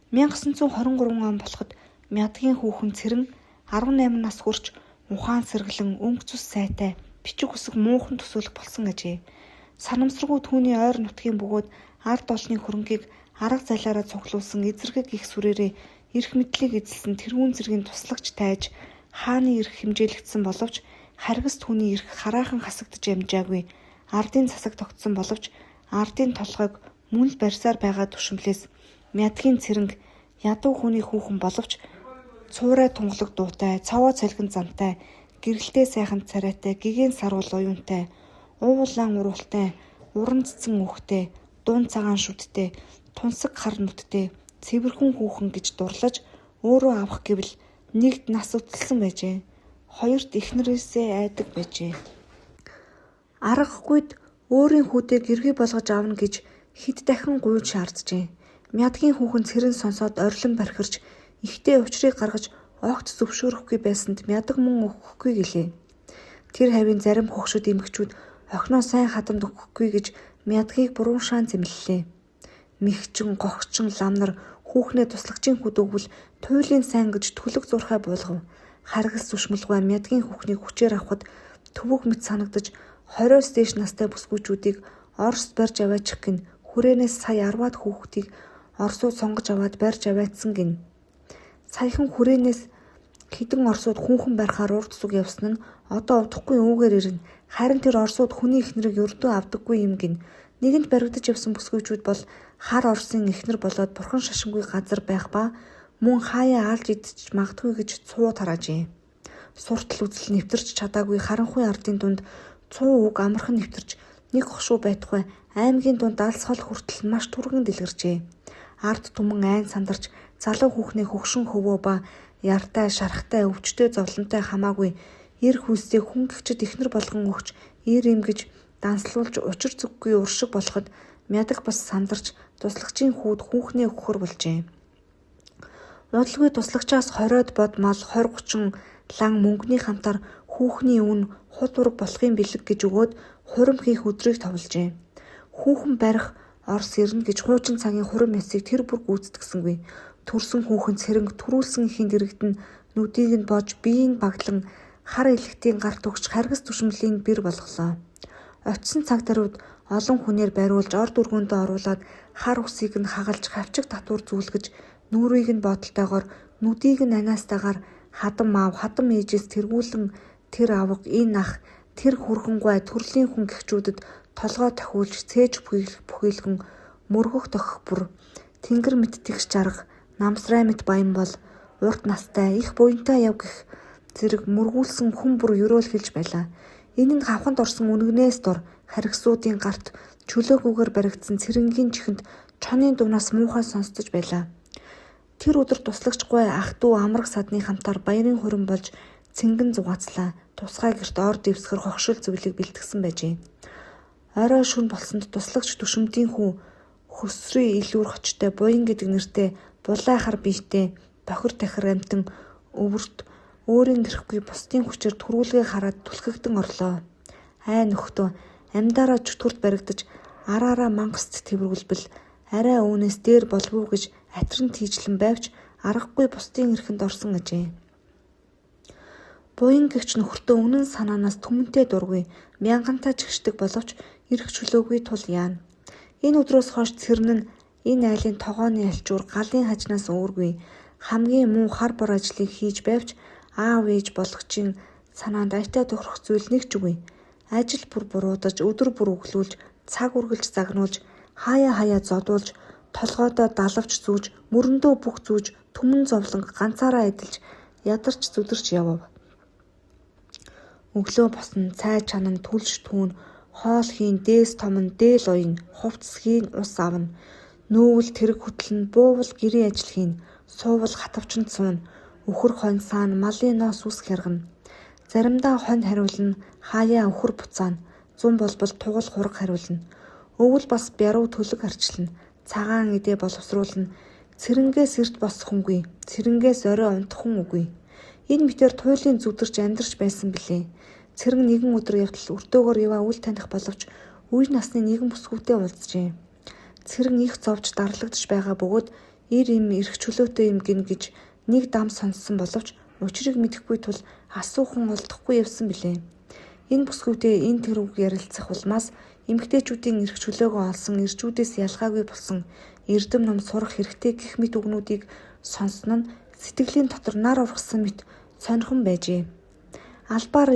1923 он болоход Мядгийн хүүхэн Цэрэн 18 нас хүрч ухаан сэргэлэн өнгө цус сайтай бичиг үсэг муухан төсөөлөх болсон гэжээ. Санамсаргүй түүний ойр нутгийн бөгөөд ард олны хөрөнгийг арга залиараа цуглуулсан эзэргэг их сүрээрээ эрх мэдлийг эзэлсэн тэргүүн зэргийн туслагч тайж хааны эрх хэмжээлэгдсэн боловч харгас түүний эрх хараахан хасагдаж амжаагүй. Ардын засаг тогтсон боловч ардын толгойг мөн л барьсаар байгаа түшимлээс Мядгийн Цэрэнг ядуу хүний хүүхэн боловч цуурай тунгалаг дуутай, цовоо цолигон зантай, гэрэлтэй сайхан царайтай, гэгээн саруул уюунтай, уулаан уруултай, уран цэцэн үхтэй, дуун цагаан шүдтэй, тунсаг хар нүдтэй цэвэрхэн хүүхэн гэж дурлаж өөрөө авах гэвэл нэгт нас үтэлсэн байжээ. Хоёрт эхнэрээсээ айдаг байжээ. Аргагүйд өөрийн хүүдээ гэргий болгож авна гэж хэд дахин гуйж шаарджээ. Мядгийн хүүхэн Цэрэн сонсоод орилон бархирч ихтэй учрыг гаргаж огт зөвшөөрөхгүй байсанд Мядаг мөн өгөхгүй гэлээ. Тэр хавийн зарим хөгшид эмэгчүүд охиноо сайн хадамд өгөхгүй гэж Мядгийг буруушаан зэмлэлээ. Мэгчин, гогчин лам нар хүүхнээ туслагчийн хүүд өгвөл туйлын сайн гэж түлэг зуурхай буулгав. Харгас зүшмэлгүй Мядгийн хүүхнийг хүчээр авахад төвөг мэт санагдаж 20-оос дээш настай бүсгүйчүүдийг Орост барьж аваачих гэнэ. Хүрээнээс сая 10-аад хүүхдийг оросууд сонгож аваад барьж аваадсан гэнэ. Саяхан хүрээнээс хэдэн оросууд хүүхэн барихаар урд сүг явсан нь одоо удахгүй үүгээр ирнэ. Харин тэр оросууд хүний эхнэрийг ердөө авдаггүй юм гэнэ. Нэгэнт баригдаж явсан бүсгүйчүүд бол хар оросын эхнэр болоод бурхан шашингүй газар байх ба мөн хаяа алж идэж магадгүй гэж цуу тараажээ. Суртал үзэл нэвтэрч чадаагүй харанхуй ардын дунд цуу үг амархан нэвтэрч нэг хошуу байтугай аймгийн дунд алс хол хүртэл маш түргэн дэлгэрчээ. Ард түмэн айн сандарч залуу хүүхний хөгшин хөвөө ба яртай, шарахтай, өвчтэй, зовлонтой хамаагүй эр хүйсээ хүн гэгчид эхнэр болгон өгч эр им гэж данслуулж учир зүггүй уршиг болоход Мядаг бас сандарч туслагчийн хүүд хүүхнээ өгөхөр болжээ. Удалгүй туслагчаас 20-од бод мал 20 30 лан мөнгөний хамтаар хүүхний үн худ ураг болохын бэлэг гэж өгөөд хурим хийх өдрийг товложээ. Хүүхэн барих Орос ирнэ гэж хуучин цагийн хурим ёсыг тэр бүр гүйцэтгсэнгүй. Төрсөн хүүхэн Цэрэнг түрүүлсэн эхийн дэргэд нь нүдийг нь бож биеийн баглан хар элэгтийн гарт өгч харгас түшмэлийн бэр болголоо. Очсон цаг даруйд олон хүнээр бариулж орд өргөөндөө оруулаад хар үсийг нь хагалж хавчиг татвар зүүлгэж нүүрийг нь бодолтойгоор нүдийг нь анаастайгаар хадам аав хадам ээжээс тэргүүлэн тэр авга энэ ах тэр хүргэн гуай төрлийн хүн гэгчүүдэд толгой тохиулж цээж бүхийлгэн мөргөх тохих бүр тэнгэр мэт тэгш жарга намсрай мэт баян бол урт настай их буянтай яв гэх зэрэг мөргүүлсэн хүн бүр ерөөл хэлж байлаа. Энэ нь хавханд орсон үнэгнээс дор харгисуудын гарт чөлөөгүйгээр баригдсан Цэрэнгийн чихэнд чонын дуунаас муухай сонсдож байлаа. Тэр өдөр туслагч гуай ах дүү амраг садны хамтаар баярын хурим болж цэнгэн зугаацлаа. Тусгай гэрт ор дэвсгэр хогшил зүйлийг бэлтгэсэн байжээ. Орой шөнө болсонд туслагч Түшмдийн хүү Хөсрийн илүүр хочтой Буян гэдэг нэртэй булай хар биетэй бохир тахир амьтан өвөрт өөрийн гэрэхгүй бусдын хүчээр түрүүлгээ хараад түлхэгдэн орлоо. Ай нөхдөө амьдаараа чөтгөрт баригдаж араараа мангаст тэврүүлбэл арай үүнээс дээр болов уу гэж атран тийжлэн байвч аргагүй бусдын эрхэнд орсон гэжээ. Буян гэгч нөхөртөө үнэн санаанаас түмэнтэй дургүй мянгантай чигшдэг боловч эрх чөлөөгүй тул яана. Энэ өдрөөс хойш Цэрэн нь энэ айлын тогооны альчуур галын хажнаас өөргүй хамгийн муу хар бор ажлыг хийж байвч аав ээж болгочийн санаанд аятай тохирох зүйл нэг ч үгүй. Ажил бүр буруудаж, өдөр бүр өглөөлж, цаг үргэлж загнуулж, хаяа хаяа зодуулж, толгойдоо далавч зүүж, мөрөндөө бүх зүүж, түмэн зовлон ганцаараа эдэлж, ядарч зүдэрч явав. Өглөө босно, цай чанан, түлш түүн, хоол хийн, дээс томно, дээл уяна, хувцас хийн, ус авна. Нүүвэл тэрэг хөтлөнө, буувал гэрийн ажил хийнэ, суувал хатавчинд сууна, үхэр хонь саана, малын ноос үс хяргана. Заримдаа хонь хариулна, хаяа үхэр буцаана, зун болбол тугал хураг хариулна. Өвөл бас бяруу төлөг арчилна, цагаан эдээ боловсруулна. Цэрэнгээс эрт босох хүнгүй, цэрэнгээс орой унтах хүн үгүй. Энэ мэтээр туйлын зүдэрч амьдарч байсан билээ. Цэрэн нэгэн өдөр явтал өртөөгөөр яваа үл таних боловч үе насны нэгэн бүсгүйтэй уулзжээ. Цэрэн их зовж дарлагдаж байгаа бөгөөд эр им эрх чөлөөтэй юм гин гэж нэг дам сонссон боловч Учрыг мэдэхгүй тул асуух хүн олдохгүй явсан билээ. Энэ бүсгүйтэй энэ тэр үг ярилцах улмаас эмэгтэйчүүдийн эрх чөлөөгөө олсон эрчүүдээс ялгаагүй болсон эрдэм ном сурах хэрэгтэй гэх мэт үгнүүдийг сонссон нь сэтгэлийн дотор нар ургасан мэт сонирхон байжээ. Албаар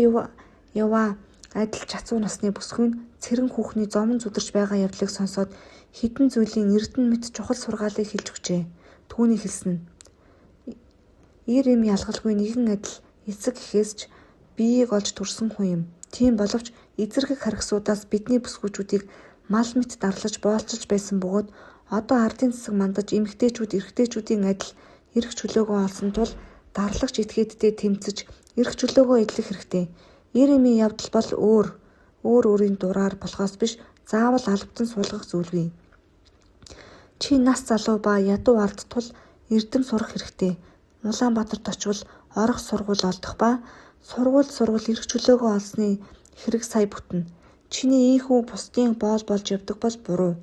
яваа адил чацуу насны бүсгүй нь Цэрэн хүүхний зовон зүдэрч байгаа явдлыг сонсоод хэдэн зүйлийн эрдэнэ мэт чухал сургаалыг хэлж өгчээ. Түүний хэлсэн нь эр эм ялгалгүй нэгэн адил эцэг эхээс ч биеийг олж төрсөн хүн юм. Тийм боловч эзэрхэг харгисуудаас бидний бүсгүйчүүдийг мал мэт дарлаж боолчилж байсан бөгөөд одоо ардын засаг мандаж эмэгтэйчүүд эрэгтэйчүүдийн адил эрх чөлөөгөө олсон тул дарлагч этгээдтэй тэмцэж эрх чөлөөгөө эдлэх хэрэгтэй. Эр эмийн явдал бол өөр өөр өөрийн дураар болохоос биш заавал албадан суулгах зүйлгүй. Чи нас залуу ба ядуу ард тул эрдэм сурах хэрэгтэй. Улаанбаатарт очвол орох сургууль олдох ба сургууль сурвал эрх чөлөөгөө олсны хэрэг сая бүтнэ. Чиний ийнхүү бусдын боол болж явдаг бол буруу.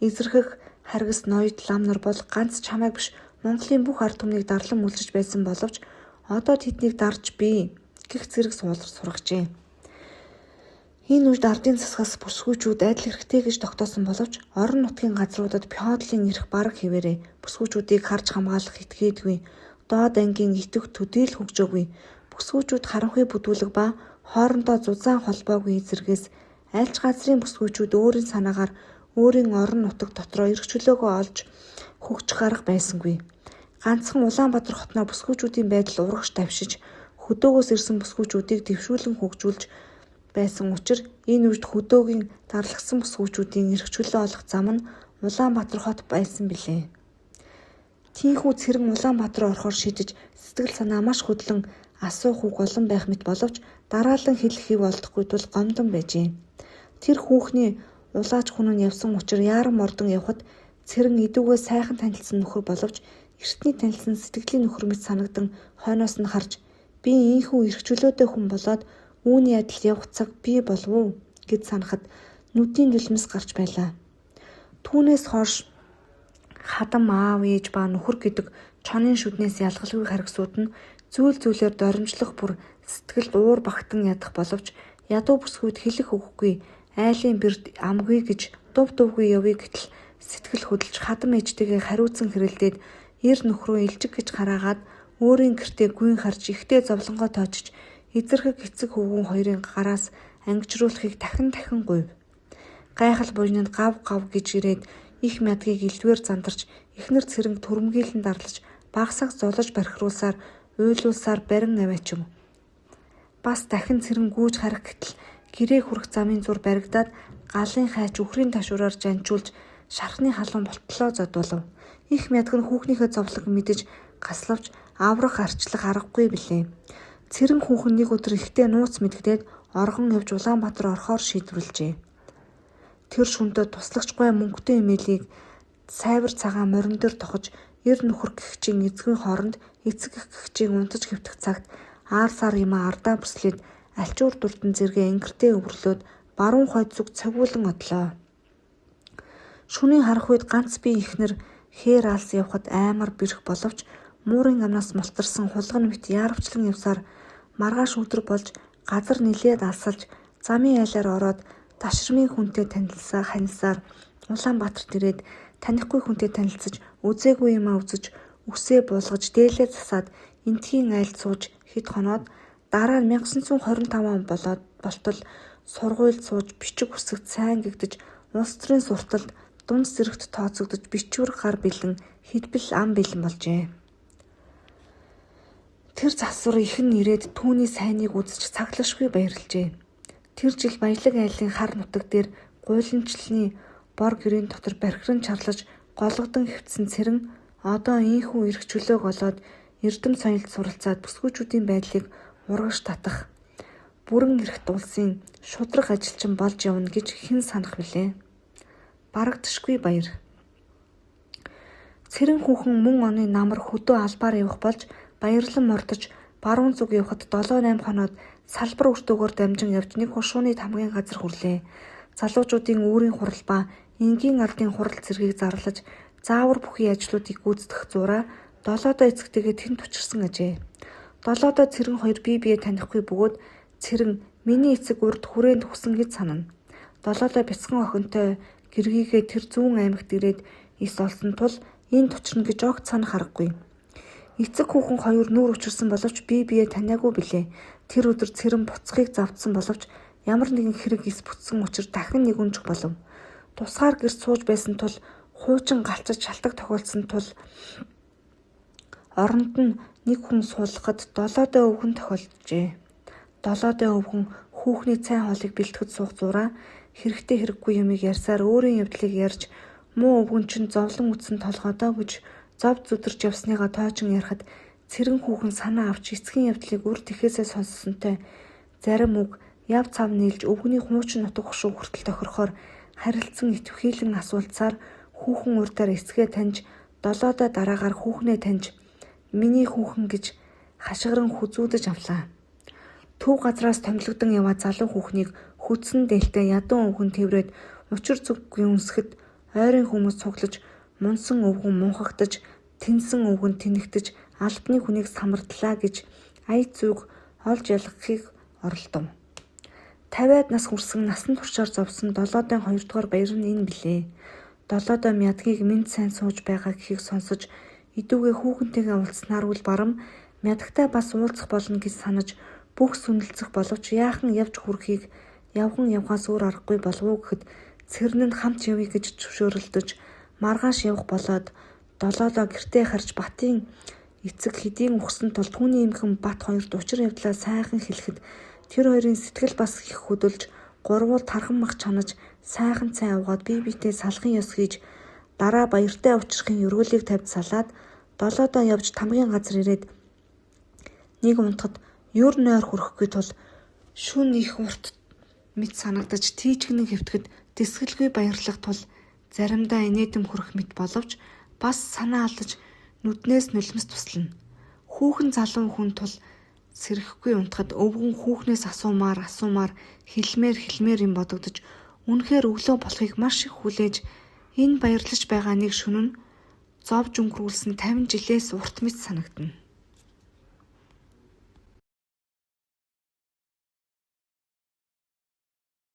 Эзэрхэг харгас ноёд лам нар бол ганц чамайг биш Монголын бүх ард түмнийг дарлан мүлжиж байсан боловч одоо тэднийг дарж бий гэх зэрэг сургажээ. Энэ үед ардын засгаас бүсгүйчүүд адил хэрэгтэй гэж тогтоосон боловч орон нутгийн газруудад феодлын эрх бараг хэвээрээ бүсгүйчүүдийг харж хамгаалах этгээдгүй, доод ангийн итгэх төдий л хөгжөөгүй. Бүсгүйчүүд харанхуй бүдүүлэг ба хоорондоо зузаан холбоогүй зэргээс аль ч газрын бүсгүйчүүд өөрийн санаагаар өөрийн орон нутаг дотроо эрх чөлөөгөө олж хөгжих арга байсангүй. Ганцхан Улаанбаатар хотноо бүсгүйчүүдийн байдал урагш давшиж, хөдөөгөөс ирсэн бүсгүйчүүдийг дэвшүүлэн хөгжүүлж байсан учир энэ үед хөдөөгийн дарлагдсан бүсгүйчүүдийн эрх чөлөө олох зам нь Улаанбаатар хот байсан билээ. Тийнхүү Цэрэн Улаанбаатар орохоор шидэж сэтгэл санаа маш хөдлөн асуух үг олон байх мэт боловч дараалан хэлэх хэв олдохгүй тул гомдон байжээ. Тэр хүүхний улаач хүн нь явсан учир яаран мордон явхад Цэрэн идүүгээ сайхан танилцсан нөхөр боловч эртний танилцсан сэтгэлийн нөхөр мэт санагдан хойноос нь харж би ийнхүү эрх чөлөөтэй хүн болоод үүний адил явах цаг бий болов уу гэж санахад нүдийн нулимс гарч байлаа. Түүнээс хойш хадам аав ээж ба нөхөр гэдэг чонын шүднээс ялгалгүй харгисууд нь зүйл зүйлээр доромжлох бүр сэтгэлд уур багтан ядах боловч ядуу бүсгүйд хэлэх үггүй айлын бэрд амгүй гэж дув дувгүй явъя гэтэл сэтгэл хөдлөж хадам ээжтэйгээ хариуцсан хэрэлдээд эр нөхрөө илжиг гэж хараагаад өөрийн гэртээ гүйн харж ихтэй зовлонгоо тоочиж эзэрхэг эцэг хөвгүүн хоёрын гараас ангижруулахыг дахин дахин гуйв. Гайхал буйнанд гав гав гэж ирээд их мядгийг элдвээр зандарч эхнэр Цэрэнг түрэмгийлэн дарлаж багасаг золож бархируулсаар уйлуулсаар барин аваачив. Бас дахин Цэрэн гүйж харах гэтэл гэрээ хүрэх замын зур баригдаад галын хайч үхрийн ташуураар жанжуулж шархны халуун болтлоо зодуулав. Их мядг нь хүүхнийхээ зовлон мэдэж гаславч аврах арчлах аргагүй билээ. Цэрэн хүүхэн нэг өдөр ихтэй нууц мэдэгдээд оргон явж Улаанбаатар орохоор шийдвэрлэжээ. Тэр шөнөдөө туслагч гуай мөнгөтэй эмээлийг сайвар цагаан морин дээр тохож эр нөхөр гэгчийн эзгийн хооронд эцэг эх гэгчийн унтаж хэвтэх цагт аар сар юмаа ардаа бүслээд альчуур дурдан зэргээ ангиртээ өвөрлөөд баруун хойд зүг цогиулан одлоо. Шөнийн харах үед ганц би эхнэр хээр алс явхад аймар бэрх боловч муурын амнаас мултарсан хулган мэт яарвчлан явсаар маргааш өдөр болж газар нилээд алсалж замын айлаар ороод дашрамын хүнтэй танилцсаа ханьсаар Улаанбаатарт ирээд танихгүй хүнтэй танилцаж үзээгүй юмаа үзэж үсээ буулгаж дээлээ засаад Энэтхийн айлд сууж хэд хоноод дараа нь 1925 он болоод болтол сургуульд сууж бичиг үсэгт сайн гэгдэж улс төрийн сурталд дунд зэрэгт тооцогдож бичвэр гар бэлэн хэлбэл ам бэлэн болжээ. Тэр засвар их нь ирээд түүний сайныг үзэж цаглашгүй баярлжээ. Тэр жил Баялаг айлын хар нутаг дээр гуйланчлалны бор гэрийн дотор бархиран чарлаж гологдон хэвтсэн Цэрэн одоо ийнхүү эрх чөлөөг олоод эрдэм соёлд суралцаад бүсгүйчүүдийн байдлыг урагш татах бүрэн эрхт улсын шударга ажилчин болж явна гэж хэн санах билээ. Барагдашгүй баяр. Цэрэн хүүхэн мөн оны намар хөдөө албаар явах болж баярлан мордож баруун зүг явхад 7 8 хоноод салбар өртөөгөөр дамжин явж нэг хушууны тамгын газар хүрлээ. Залуучуудын үүрийн хурал ба энгийн ардын хурал цэргийг зарлаж заавар бүхий ажлуудыг гүйцэтгэх зуураа долоодоо эцэгтэйгээ тэнд учирсан ажээ. Долоодой Цэрэн хоёр бие биеэ танихгүй бөгөөд Цэрэн миний эцэг урд хүрээнд өгсөн гэж санана. Долоодой бяцхан охинтой гэргийгээ тэр зүүн аймагт ирээд эс олсон тул энд учирна гэж огт санах аргагүй. Эцэг хүүхэн хоёр нүүр учирсан боловч бие биеэ таниагүй билээ. Тэр өдөр Цэрэн буцахыг завдсан боловч ямар нэгэн хэрэг эс бүтсэн учир дахин нэгүнжих болов. Тусгаар гэрт сууж байсан тул хуучин галчиж шалтаг тохиолдсон тул оронд нь нэг хүн суулгахад Долоодой өвгөн тохиолджээ. Долоодой өвгөн хүүхний цай хоолыг бэлтгэж суух зуураа хэрэгтэй хэрэггүй юмыг ярьсаар өөрийн явдлыг ярьж муу өвгөн чинь зовлон үзсэн толгойдоо гэж зов зүдэрч явсныгаа тойчин ярихад Цэрэн хүүхэн санаа авч эцгийн явдлыг үр тэхээсээ сонссонтой зарим үг яв цав нийлж өвгөний хуучин нутаг хушуу хүртэл тохирохоор харилцан итэвхийлэн асуулцсаар хүүхэн урдаар эцгээ таньж Долоодой дараагаар хүүхнээ таньж миний хүүхэн гэж хашгиран хүзүүдэж авлаа. Төв газраас томилогдон яваа залуу хүүхнийг хүдсэн дээлтэй ядуу өвгөн тэврээд учир зүггүй үнсэхэд ойрын хүмүүс цуглаж мунсан өвгөн мунхагдаж тэнсэн өвгөн тэнэгтэж албаны хүнийг самардлаа гэж ая зүйг олж ялгахыг оролдов. 50-аад нас хүрсэн насан туршаар зовсон Долоодойн хоёрдугаар баяр нь энэ билээ. Долоодой Мядгийг мэнд сайн сууж байгаа гэхийг сонсож идүүгээ хүүхэнтэйгээ уулзсанаар үл барам Мядагтай бас уулзах болно гэж санаж бүх сүнэлцэх боловч яахан явж хүрэхийг явган явхаас өөр аргагүй болов уу гэхэд Цэрэн нь хамт явъя гэж зөвшөөрөлдөж маргааш явах болоод Долоодой гэртээ харж Батын эцэг хэдийн үхсэн тул түүний эмхэн Бат хоёрт учир явдлаа сайхан хэлэхэд тэр хоёрын сэтгэл бас их хөдөлж гурвуул тархан мах чанаж сайхан цай уугаад бие биетэй салахын ёс хийж дараа баяртай учрахын өрөөлийг тавьж салаад Долоодой явж тамгын газар ирээд нэг унтахад юр нойр хүрэхгүй тул шөнө их урт мэт санагдаж тийчгэнэн хэвтэхэд тэсгэлгүй баярлах тул заримдаа инээдэм хүрэх мэт боловч бас санаа алдаж нүднээс нулимс туслана. Хүүхэн залуу хүн тул сэрэхгүй унтахад өвгөн хүүхнээс асуумаар асуумаар хэлмээр хэлмээр юм бодогдож үнэхээр өглөө болохыг маш их хүлээж энэ баярлаж байгаа нэг шөнө нь зовж өнгөрүүлсэн 50 жилээс урт мэт санагдана.